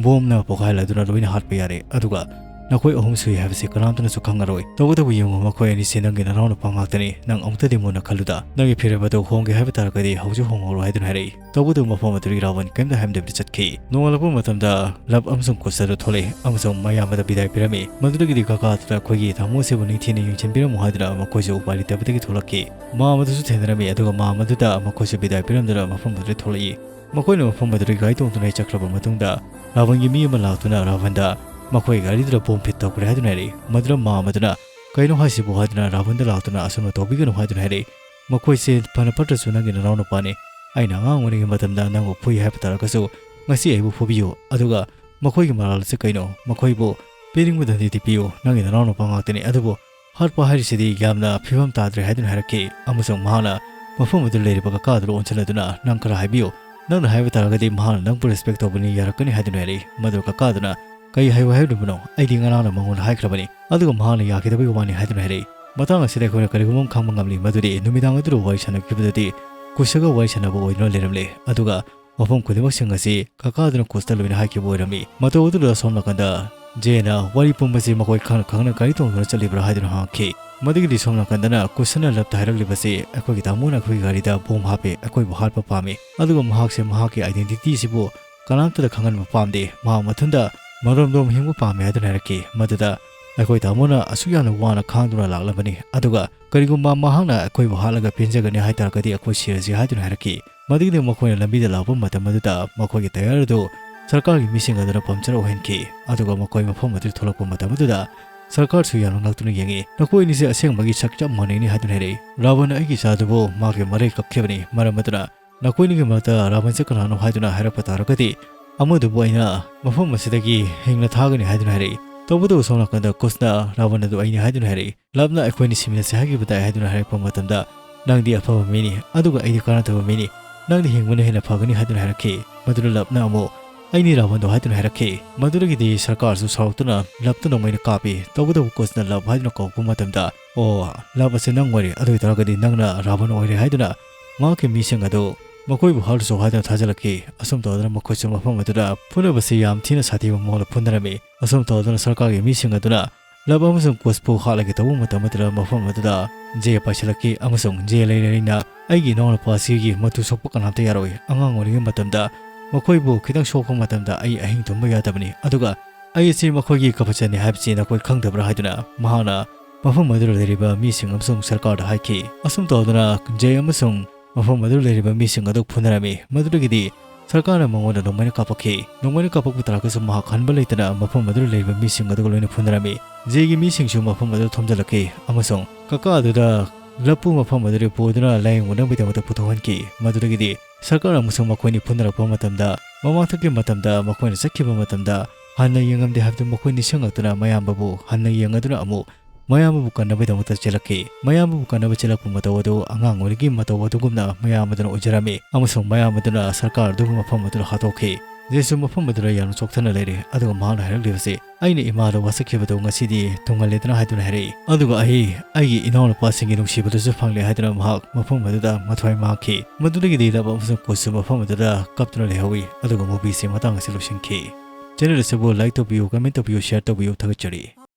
ꯕꯣꯝꯅ ꯄꯣꯈꯥꯏꯍꯜꯂꯗꯨꯅ ꯂꯣꯏꯅ ꯍꯥꯠꯄ ꯌꯥꯔꯦ, ꯑꯗꯨꯒ ꯅꯈꯣꯏ ꯑꯍꯨꯝ ꯁꯨꯏ ꯍꯥꯏꯕꯁꯤ ꯀꯅꯥꯝꯇꯅꯁꯨ ꯈꯪꯉꯔꯣꯏ꯫ ꯇꯧꯕꯇꯕꯨ ꯌꯦꯡꯉꯨ, ꯃꯈꯣꯏ ꯑꯅꯤꯁꯤ ꯅꯪꯒꯤ ꯅꯅꯥꯎ ꯅꯨꯄꯥ ꯉꯥꯛꯇꯅꯤ꯫ ꯅꯪ ꯑꯃꯨꯛꯇꯗꯤ ꯃꯨꯟꯅ ꯈꯜꯂꯨꯗ꯫ ꯅꯪꯒꯤ ꯐꯤꯔꯦꯞ ꯑꯗꯨ ꯍꯣꯡꯒꯦ ꯍꯥꯏꯕ ꯇꯥꯔꯒꯗꯤ ꯍꯧꯖꯤꯛ ꯍꯣꯡꯍꯧꯔꯣ" ꯍꯥꯏꯗꯨꯅ ꯍꯥꯏꯔꯛꯏ꯫ ꯇꯧꯕꯇꯕꯨ ꯃꯐꯝ ꯑꯗꯨꯗꯒꯤ ꯔꯥꯍꯨꯜ ꯀꯔꯤꯝꯇ ꯍꯥꯏꯔꯝꯗꯕꯤꯗ ꯆꯠꯈꯤ꯫ ꯅꯣꯡꯉꯥꯜꯂꯛꯄ ꯃꯇꯝꯗ ꯂꯕ ꯑꯃꯁꯨꯡ ꯀꯨꯁ ꯑꯗꯨ ꯊꯣꯛꯂꯛꯏ ꯑꯃꯁꯨꯡ ꯃꯌꯥꯝ ꯑꯗꯨ ꯕꯤꯗꯥꯏ ꯄꯤꯔꯝꯃꯤ꯫ ꯃꯗꯨꯗꯒꯤꯗꯤ ꯀꯀꯥ ꯑꯗꯨꯅ "ꯑꯩꯈꯣꯏꯒꯤ ꯇꯥꯃꯣ ꯑꯁꯤꯕꯨ ꯅꯤꯡꯊꯤꯅ ꯌꯦꯡꯁꯤꯟꯕꯤꯔꯝꯃꯨ" ꯍꯥꯏꯗꯨꯅ ꯃꯈꯣꯏꯁꯨ ꯎꯄꯥꯏ ꯂꯩꯇꯕꯗꯒꯤ ꯊꯣꯛꯂꯛꯈꯤ꯫ ꯃꯥ ꯑꯃꯗꯨꯁꯨ ꯊꯦꯡꯅꯔꯝꯃꯤ, ꯑꯗꯨꯒ ꯃꯥ ꯑꯃꯗꯨꯗ ꯃꯈꯣꯏꯁꯨ ꯕꯤꯗꯥꯏ ꯄꯤꯔꯝꯗꯨꯅ ꯃꯐꯝ ꯑꯗꯨꯗꯒꯤ ꯊꯣꯛꯂꯛꯏ꯫ ꯃꯈꯣꯏꯅ ꯃꯐꯝ ꯑꯗꯨꯗꯒꯤ ꯒꯥꯔꯤ ꯇꯣꯡꯗꯨꯅ ꯆꯠꯈ꯭ꯔꯕ ꯃꯇꯨꯡꯗ, ꯔꯥꯍꯨꯜꯒꯤ ꯃꯤ ꯑꯃ ꯂꯥꯛꯇꯨꯅ ꯔꯥꯍꯨꯜꯗ "ꯃꯈꯣꯏ ꯒꯥꯔꯤꯗꯨꯗ ꯕꯣꯝ ꯐꯤꯠ ꯇꯧꯈ꯭ꯔꯦ" ꯍꯥꯏꯗꯨꯅ ꯍꯥꯏꯔꯛꯏ꯫ ꯃꯗꯨꯗ ꯃꯥ ꯑꯃꯗꯨꯅ "ꯀꯩꯅꯣ ꯍꯥꯏꯁꯤꯕꯨ?" ꯍꯥꯏꯗꯨꯅ ꯔꯥꯍꯨꯜꯗ ꯂꯥꯛꯇꯨꯅ "ꯑꯁꯨꯝꯅ ꯇꯧꯕꯤꯒꯅꯨ" ꯍꯥꯏꯗꯨꯅ ꯍꯥꯏꯔꯛꯏ꯫ "ꯃꯈꯣꯏꯁꯦ ꯐꯅ ꯐꯠꯇ꯭ꯔꯁꯨ ꯅꯪꯒꯤ ꯅꯅꯥꯎ ꯅꯨꯄꯥꯅꯤ꯫ ꯑꯩꯅ ꯑꯉꯥꯡ ꯑꯣꯏꯔꯤꯉꯩ ꯃꯇꯝꯗ ꯅꯪꯕꯨ ꯐꯨꯏ ꯍꯥꯏꯕ ꯇꯥꯔꯒꯁꯨ, ꯉꯁꯤ ꯑꯩꯕꯨ ꯐꯨꯕꯤꯌꯨ꯫ ꯑꯗꯨꯒ ꯃꯈꯣꯏꯒꯤ ꯃꯔꯥꯜ ꯑꯁꯤ ꯀꯩꯅꯣ? ꯃꯈꯣꯏꯕꯨ ꯄꯤꯅꯤꯡꯕꯗꯗꯤ ꯄꯤꯌꯨ꯫ ꯅꯪꯒꯤ ꯅꯅꯥꯎ ꯅꯨꯄꯥ ꯉꯥꯛꯇꯅꯤ꯫ ꯑꯗꯨꯕꯨ ꯍꯥꯠꯄ ꯍꯥꯏꯔꯤꯁꯤꯗꯤ ꯌꯥꯝꯅ ꯐꯤꯕꯝ ꯇꯥꯗ꯭ꯔꯦ" ꯍꯥꯏꯗꯨꯅ ꯍꯥꯏꯔꯛꯈꯤ꯫ ꯑꯃꯁꯨꯡ ꯃꯍꯥꯛꯅ ꯃꯐꯝ ꯑꯗꯨꯗ ꯂꯩꯔꯤꯕ ꯀꯀꯥ ꯑꯗꯨꯗ ꯑꯣꯟꯁꯤꯜꯂꯗꯨꯅ, "ꯅꯪ ꯈꯔ ꯍꯥꯏꯕꯤꯌꯨ꯫ ꯅꯪꯅ ꯍꯥꯏꯕ ꯇꯥꯔꯒꯗꯤ ꯃꯍꯥꯛꯅ ꯅꯪꯕꯨ ꯔꯦꯁꯄꯦꯛ ꯇꯧꯕꯅꯤ, ꯌꯥꯔꯛꯀꯅꯤ" ꯍꯥꯏꯗꯨꯅ ꯍꯥꯏꯔꯛꯏ꯫ ꯃꯗꯨ ꯀꯀꯥ ꯑꯗꯨꯅ, "ꯀꯩ ꯍꯥꯏꯌꯨ ꯍꯥꯏꯔꯤꯕꯅꯣ? ꯑꯩꯗꯤ ꯉꯔꯥꯡꯅ ꯃꯉꯣꯟꯗ ꯍꯥꯏꯈ꯭ꯔꯕꯅꯤ, ꯑꯗꯨꯒ ꯃꯍꯥꯛꯅ ꯌꯥꯈꯤꯗꯕꯒꯤ ꯋꯥꯅꯤ" ꯍꯥꯏꯗꯨꯅ ꯍꯥꯏꯔꯛꯏ꯫ ꯃꯇꯥꯡ ꯑꯁꯤꯗ ꯑꯩꯈꯣꯏꯅ ꯀꯔꯤꯒꯨꯝꯕ ꯑꯃ ꯈꯪꯕ ꯉꯝꯂꯤ, ꯃꯗꯨꯗꯤ ꯅꯨꯃꯤꯗꯥꯡ ꯑꯗꯨꯗ ꯋꯥꯔꯤ ꯁꯥꯟꯅꯈꯤꯕꯗꯨꯗꯤ ꯀꯨꯁꯒ ꯋꯥꯔꯤ ꯁꯥꯟꯅꯕ ꯑꯣꯏꯗꯨꯅ ꯂꯩꯔꯝꯂꯦ꯫ ꯑꯗꯨꯒ ꯃꯐꯝ ꯈꯨꯗꯤꯡꯃꯛꯁꯤꯡ ꯑꯁꯤ ꯀꯀꯥ ꯑꯗꯨꯅ ꯀꯨꯁꯇ ꯂꯣꯏꯅ ꯍꯥꯏꯈꯤꯕ ꯑꯣꯏꯔꯝꯃꯤ꯫ ꯃꯇꯧ ꯑꯗꯨꯗ ꯁꯣꯝ ꯅꯥꯀꯟꯗ ꯖꯦꯅ ꯋꯥꯔꯤ ꯄꯨꯝꯕꯁꯤ ꯃꯈꯣꯏ ꯈꯪꯅ ꯈꯪꯅ ꯒꯥꯔꯤ ꯇꯣꯡꯗꯨꯅ ꯆꯠꯂꯤꯕ꯭ꯔꯥ ꯍꯥꯏꯗꯨꯅ ꯍꯪꯉꯛꯈꯤ꯫ ꯃꯗꯨꯒꯤꯗꯤ ꯁꯣꯝ ꯅꯥꯀꯟꯗꯅ ꯀꯨꯁꯅ ꯂꯕꯇ ꯍꯥꯏꯔꯛꯂꯤꯕꯁꯤ, "ꯑꯩꯈꯣꯏꯒꯤ ꯇꯥꯃꯣꯅ ꯑꯩꯈꯣꯏꯒꯤ ꯒꯥꯔꯤꯗ ꯕꯣꯝ ꯍꯥꯞꯄꯦ, ꯑꯩꯈꯣꯏꯕꯨ ꯍꯥꯠꯄ ꯄꯥꯝꯃꯤ, ꯑꯗꯨꯒ ꯃꯍꯥꯛꯁꯦ ꯃꯍꯥꯛꯀꯤ ꯑꯥꯏꯗꯦꯟꯇꯤꯇꯤꯁꯤꯕꯨ ꯀꯅꯥꯝꯇꯗ ꯈꯪꯍꯟꯕ ꯄꯥꯝꯗꯦ, ꯃꯍꯥꯛ ꯃꯊꯟꯇ ꯃꯔꯣꯝꯗꯣꯝ ꯍꯤꯡꯕ ꯄꯥꯝꯃꯦ" ꯍꯥꯏꯗꯨꯅ ꯍꯥꯏꯔꯛꯈꯤ꯫ ꯃꯗꯨꯗ ꯑꯩꯈꯣꯏ ꯇꯥꯃꯣꯅ ꯑꯁꯨꯛ ꯌꯥꯝꯅ ꯋꯥꯅ ꯈꯥꯡꯗꯨꯅ ꯂꯥꯛꯂꯕꯅꯤ, ꯑꯗꯨꯒ ꯀꯔꯤꯒꯨꯝꯕ ꯃꯍꯥꯛꯅ ꯑꯩꯈꯣꯏꯕꯨ ꯍꯥꯠꯂꯒ ꯄꯦꯟꯖꯒꯅꯤ ꯍꯥꯏ ꯇꯥꯔꯒꯗꯤ ꯑꯩꯈꯣꯏ ꯁꯤꯔꯁꯤ ꯍꯥꯏꯗꯨꯅ ꯍꯥꯏꯔꯛꯈꯤ꯫ ꯃꯗꯨꯒꯤꯗꯤ ꯃꯈꯣꯏꯅ ꯂꯝꯕꯤꯗ ꯂꯥꯛꯄ ꯃꯇꯝ ꯑꯗꯨꯗ ꯃꯈꯣꯏꯒꯤ ꯇꯌꯥꯔ ꯑꯗꯨ ꯁꯔꯀꯥꯔꯒꯤ ꯃꯤꯁꯤꯡ ꯑꯗꯨꯅ ꯄꯝꯆꯔ ꯑꯣꯏꯍꯟꯈꯤ, ꯑꯗꯨꯒ ꯃꯈꯣꯏ ꯃꯐꯝ ꯑꯗꯨꯗ ꯊꯣꯛꯂꯛꯄ ꯃꯇꯝ ꯑꯗꯨꯗ ꯁꯔꯀꯥꯔꯁꯨ ꯌꯥꯝꯅ ꯉꯛꯇꯨꯅ ꯌꯦꯡꯉꯤ꯫ "ꯅꯈꯣꯏ ꯑꯅꯤꯁꯦ ꯑꯁꯦꯡꯕꯒꯤ ꯁꯛ ꯆꯞ ꯃꯥꯟꯅꯩꯅꯤ" ꯍꯥꯏꯗꯨꯅ ꯍꯥꯏꯔꯛꯏ꯫ ꯔꯥꯕꯟ ꯑꯩꯒꯤ ꯏꯆꯥꯗꯨꯕꯨ ꯃꯥꯒꯤ ꯃꯔꯩ ꯀꯛꯈꯤꯕꯅꯤ, ꯃꯔꯝ ꯑꯗꯨꯅ ꯅꯈꯣꯏꯅꯤꯒꯤ ꯃꯔꯛꯇ ꯔꯥꯕꯟꯁꯦ ꯀꯅꯥꯅꯣ ꯍꯥꯏꯗꯨꯅ ꯍꯥꯏꯔꯛꯄ ꯇꯥꯔꯒꯗꯤ, ꯑꯃꯗꯨꯕꯨ ꯑꯩꯅ ꯃꯐꯝ ꯑꯁꯤꯗꯒꯤ ꯍꯤꯡꯅ ꯊꯥꯒꯅꯤ ꯍꯥꯏꯗꯨꯅ ꯍꯥꯏꯔꯛꯏ꯫ ꯇꯧꯕꯇꯕꯨ ꯁꯣꯝ ꯅꯥꯀꯟꯗ ꯀꯨꯁꯅ ꯔꯥꯕꯟ ꯑꯗꯨ ꯑꯩꯅꯤ ꯍꯥꯏꯗꯨꯅ ꯍꯥꯏꯔꯛꯏ꯫ ꯂꯞꯅ ꯑꯩꯈꯣꯏꯅꯤ ꯁꯤꯃꯤꯟꯅꯁꯦ ꯍꯥꯏꯈꯤꯕ ꯇꯥꯏ ꯍꯥꯏꯗꯨꯅ ꯍꯥꯏꯔꯛꯄ ꯃꯇꯝꯗ, "ꯅꯪꯗꯤ ꯑꯐꯕ ꯃꯤꯅꯤ, ꯑꯗꯨꯒ ꯑꯩꯗꯤ ꯀꯥꯟꯅꯗꯕ ꯃꯤꯅꯤ꯫ ꯅꯪꯗꯤ ꯍꯤꯡꯕꯅ ꯍꯦꯟꯅ ꯐꯒꯅꯤ" ꯍꯥꯏꯗꯨꯅ ꯍꯥꯏꯔꯛꯈꯤ꯫ ꯃꯗꯨꯗ ꯂꯞꯅ ꯑꯃꯨꯛ, "ꯑꯩꯅꯤ ꯔꯥꯕꯟꯗꯣ" ꯍꯥꯏꯗꯨꯅ ꯍꯥꯏꯔꯛꯈꯤ꯫ ꯃꯗꯨꯗꯒꯤꯗꯤ ꯁꯔꯀꯥꯔꯁꯨ ꯁꯥꯎꯔꯛꯇꯨꯅ ꯂꯞꯇ ꯅꯣꯡꯃꯩꯅ ꯀꯥꯞꯄꯤ꯫ ꯇꯧꯕꯇꯕꯨ ꯀꯨꯁꯅ ꯂꯞ ꯍꯥꯏꯗꯨꯅ ꯀꯧꯔꯛꯄ ꯃꯇꯝꯗ, "ꯑꯣ, ꯂꯞ ꯑꯁꯤ ꯅꯪ ꯑꯣꯏꯔꯦ, ꯑꯗꯨ ꯑꯣꯏꯇꯥꯔꯒꯗꯤ ꯅꯪꯅ ꯔꯥꯕꯟ ꯑꯣꯏꯔꯦ" ꯍꯥꯏꯗꯨꯅ ꯃꯍꯥꯛꯀꯤ ꯃꯤꯁꯤꯡ ꯑꯗꯨ ꯃꯈꯣꯏꯕꯨ ꯍꯥꯠꯂꯨꯆꯣ ꯍꯥꯏꯗꯨꯅ ꯊꯥꯖꯤꯜꯂꯛꯈꯤ꯫ ꯑꯁꯨꯝ ꯇꯧꯗꯨꯅ ꯃꯈꯣꯏꯁꯨ ꯃꯐꯝ ꯑꯗꯨꯗ ꯐꯨꯅꯕꯁꯤ ꯌꯥꯝ ꯊꯤꯅ ꯁꯥꯊꯤꯕ ꯃꯑꯣꯡꯗ ꯐꯨꯅꯔꯝꯃꯤ꯫ ꯑꯁꯨꯝ ꯇꯧꯗꯨꯅ ꯁꯔꯀꯥꯔꯒꯤ ꯃꯤꯁꯤꯡ ꯑꯗꯨꯅ ꯂꯞ ꯑꯃꯁꯨꯡ ꯀꯨꯁꯄꯨ ꯍꯥꯠꯂꯒꯦ ꯇꯧꯕ ꯃꯇꯝ ꯑꯗꯨꯗ ꯃꯐꯝ ꯑꯗꯨꯗ ꯖꯦ ꯄꯥꯏꯁꯤꯜꯂꯛꯈꯤ ꯑꯃꯁꯨꯡ ꯖꯦ ꯂꯩꯔꯦ ꯂꯩꯅ, "ꯑꯩꯒꯤ ꯏꯅꯥꯎꯅꯨꯄꯥ ꯑꯁꯤꯒꯤ ꯃꯇꯨ ꯁꯣꯛꯄ ꯀꯅꯥꯝꯇ ꯌꯥꯔꯣꯏ꯫ ꯑꯉꯥꯡ ꯑꯣꯏꯔꯤꯉꯩ ꯃꯇꯝꯗ ꯃꯈꯣꯏꯕꯨ ꯈꯤꯇꯪ ꯁꯣꯛꯄ ꯃꯇꯝꯗ ꯑꯩ ꯑꯍꯤꯡ ꯇꯨꯝꯕ ꯌꯥꯗꯕꯅꯤ, ꯑꯗꯨꯒ ꯑꯩ ꯑꯁꯤ ꯃꯈꯣꯏꯒꯤ ꯀꯕꯆꯅꯤ ꯍꯥꯏꯕꯁꯤ ꯅꯈꯣꯏ ꯈꯪꯗꯕ꯭ꯔꯥ?" ꯍꯥꯏꯗꯨꯅ ꯃꯍꯥꯛꯅ ꯃꯐꯝ ꯑꯗꯨꯗ ꯂꯩꯔꯤꯕ ꯃꯤꯁꯤꯡ ꯑꯃꯁꯨꯡ ꯁꯔꯀꯥꯔꯗ ꯍꯥꯏꯈꯤ꯫ ꯑꯁꯨꯝ ꯇꯧꯗꯨꯅ ꯖꯦ ꯑꯃꯁꯨꯡ ꯃꯐꯝ ꯑꯗꯨꯗ ꯂꯩꯔꯤꯕ ꯃꯤꯁꯤꯡ ꯑꯗꯨ ꯐꯨꯅꯔꯝꯃꯤ꯫ ꯃꯗꯨꯗꯒꯤꯗꯤ ꯁꯔꯀꯥꯔꯅ ꯃꯉꯣꯟꯗ ꯅꯣꯡꯃꯩꯅ ꯀꯥꯞꯄꯛꯈꯤ꯫ ꯅꯣꯡꯃꯩꯅ ꯀꯥꯞꯄꯛꯄ ꯇꯥꯔꯒꯁꯨ ꯃꯍꯥꯛ ꯍꯟꯕ ꯂꯩꯇꯅ ꯃꯐꯝ ꯑꯗꯨꯗ ꯂꯩꯔꯤꯕ ꯃꯤꯁꯤꯡ ꯑꯗꯨꯒ ꯂꯣꯏꯅ ꯐꯨꯅꯔꯝꯃꯤ꯫ ꯖꯦꯒꯤ ꯃꯤꯁꯤꯡꯁꯨ ꯃꯐꯝ ꯑꯗꯨꯗ ꯊꯣꯝꯖꯤꯜꯂꯛꯈꯤ ꯑꯃꯁꯨꯡ ꯀꯀꯥ ꯑꯗꯨꯗ ꯂꯞꯄꯨ ꯃꯐꯝ ꯑꯗꯨꯗ ꯄꯨꯗꯨꯅ ꯂꯥꯌꯦꯡꯅꯕꯒꯤꯗꯃꯛꯇ ꯄꯨꯊꯣꯛꯍꯟꯈꯤ꯫ ꯃꯗꯨꯗꯒꯤꯗꯤ ꯁꯔꯀꯥꯔ ꯑꯃꯁꯨꯡ ꯃꯈꯣꯏꯅꯤ ꯐꯨꯅꯔꯛꯄ ꯃꯇꯝꯗ, ꯃꯃꯥꯡꯊꯛꯀꯤ ꯃꯇꯝꯗ ꯃꯈꯣꯏꯅ ꯆꯠꯈꯤꯕ ꯃꯇꯝꯗ ꯍꯟꯅ ꯌꯦꯡꯉꯝꯗꯦ ꯍꯥꯏꯕꯗꯨ ꯃꯈꯣꯏ ꯅꯤꯡꯁꯤꯡꯂꯛꯇꯨꯅ ꯃꯌꯥꯝꯕꯕꯨ ꯍꯟꯅ ꯌꯦꯡꯉꯗꯨꯅ ꯑꯃꯨꯛ ꯃꯌꯥꯝꯕꯕꯨ ꯀꯟꯅꯕꯒꯤꯗꯃꯛꯇ ꯆꯦꯜꯂꯛꯈꯤ꯫ ꯃꯌꯥꯝꯕꯕꯨ ꯀꯟꯅꯕ ꯆꯦꯜꯂꯛꯄ ꯃꯇꯧ ꯑꯗꯨ ꯑꯉꯥꯡ ꯑꯣꯏꯔꯤꯉꯩꯒꯤ ꯃꯇꯧ ꯑꯗꯨꯒꯨꯝꯅ ꯃꯌꯥꯝꯕꯗꯨꯅ ꯑꯣꯏꯖꯔꯝꯃꯤ ꯑꯃꯁꯨꯡ ꯃꯌꯥꯝꯕꯗꯨꯅ ꯁꯔꯀꯥꯔ ꯑꯗꯨꯕꯨ ꯃꯐꯝ ꯑꯗꯨꯗ ꯍꯥꯠꯇꯣꯛꯈꯤ꯫ ꯖꯦꯁꯨ ꯃꯐꯝ ꯑꯗꯨꯗ ꯌꯥꯝꯅ ꯆꯣꯛꯊꯅ ꯂꯩꯔꯦ, ꯑꯗꯨꯒ ꯃꯍꯥꯛꯅ ꯍꯥꯏꯔꯛꯂꯤꯕꯁꯤ, "ꯑꯩꯅ ꯏꯃꯥꯗ ꯋꯥꯁꯛꯈꯤꯕꯗꯨ ꯉꯁꯤꯗꯤ ꯊꯨꯡꯍꯜꯂꯦꯗꯅ" ꯍꯥꯏꯗꯨꯅ ꯍꯥꯏꯔꯛꯏ꯫ ꯑꯗꯨꯒ ꯑꯩ ꯑꯩꯒꯤ ꯏꯅꯥꯎꯅꯨꯄꯥꯁꯤꯡꯒꯤ ꯅꯨꯡꯁꯤꯕꯗꯨꯁꯨ ꯐꯪꯂꯦ ꯍꯥꯏꯗꯨꯅ ꯃꯍꯥꯛ ꯃꯐꯝ ꯑꯗꯨꯗ ꯃꯊ꯭ꯋꯥꯏ ꯃꯥꯡꯈꯤ꯫ ꯃꯗꯨꯗꯒꯤꯗꯤ ꯂꯞ ꯑꯃꯁꯨꯡ ꯀꯨꯁꯁꯨ ꯃꯐꯝ ꯑꯗꯨꯗ ꯀꯞꯇꯨꯅ ꯂꯩꯍꯧꯏ꯫ ꯑꯗꯨꯒ movieꯁꯤ ꯃꯇꯥꯡ ꯑꯁꯤ ꯂꯣꯏꯁꯤꯟꯈꯤ꯫ Channel ꯑꯁꯤꯕꯨ like ꯇꯧꯕꯤꯌꯨ, comment ꯇꯧꯕꯤꯌꯨ, share ꯇꯧꯕꯤꯌꯨ꯫ ꯊꯥꯒꯠꯆꯔꯤ꯫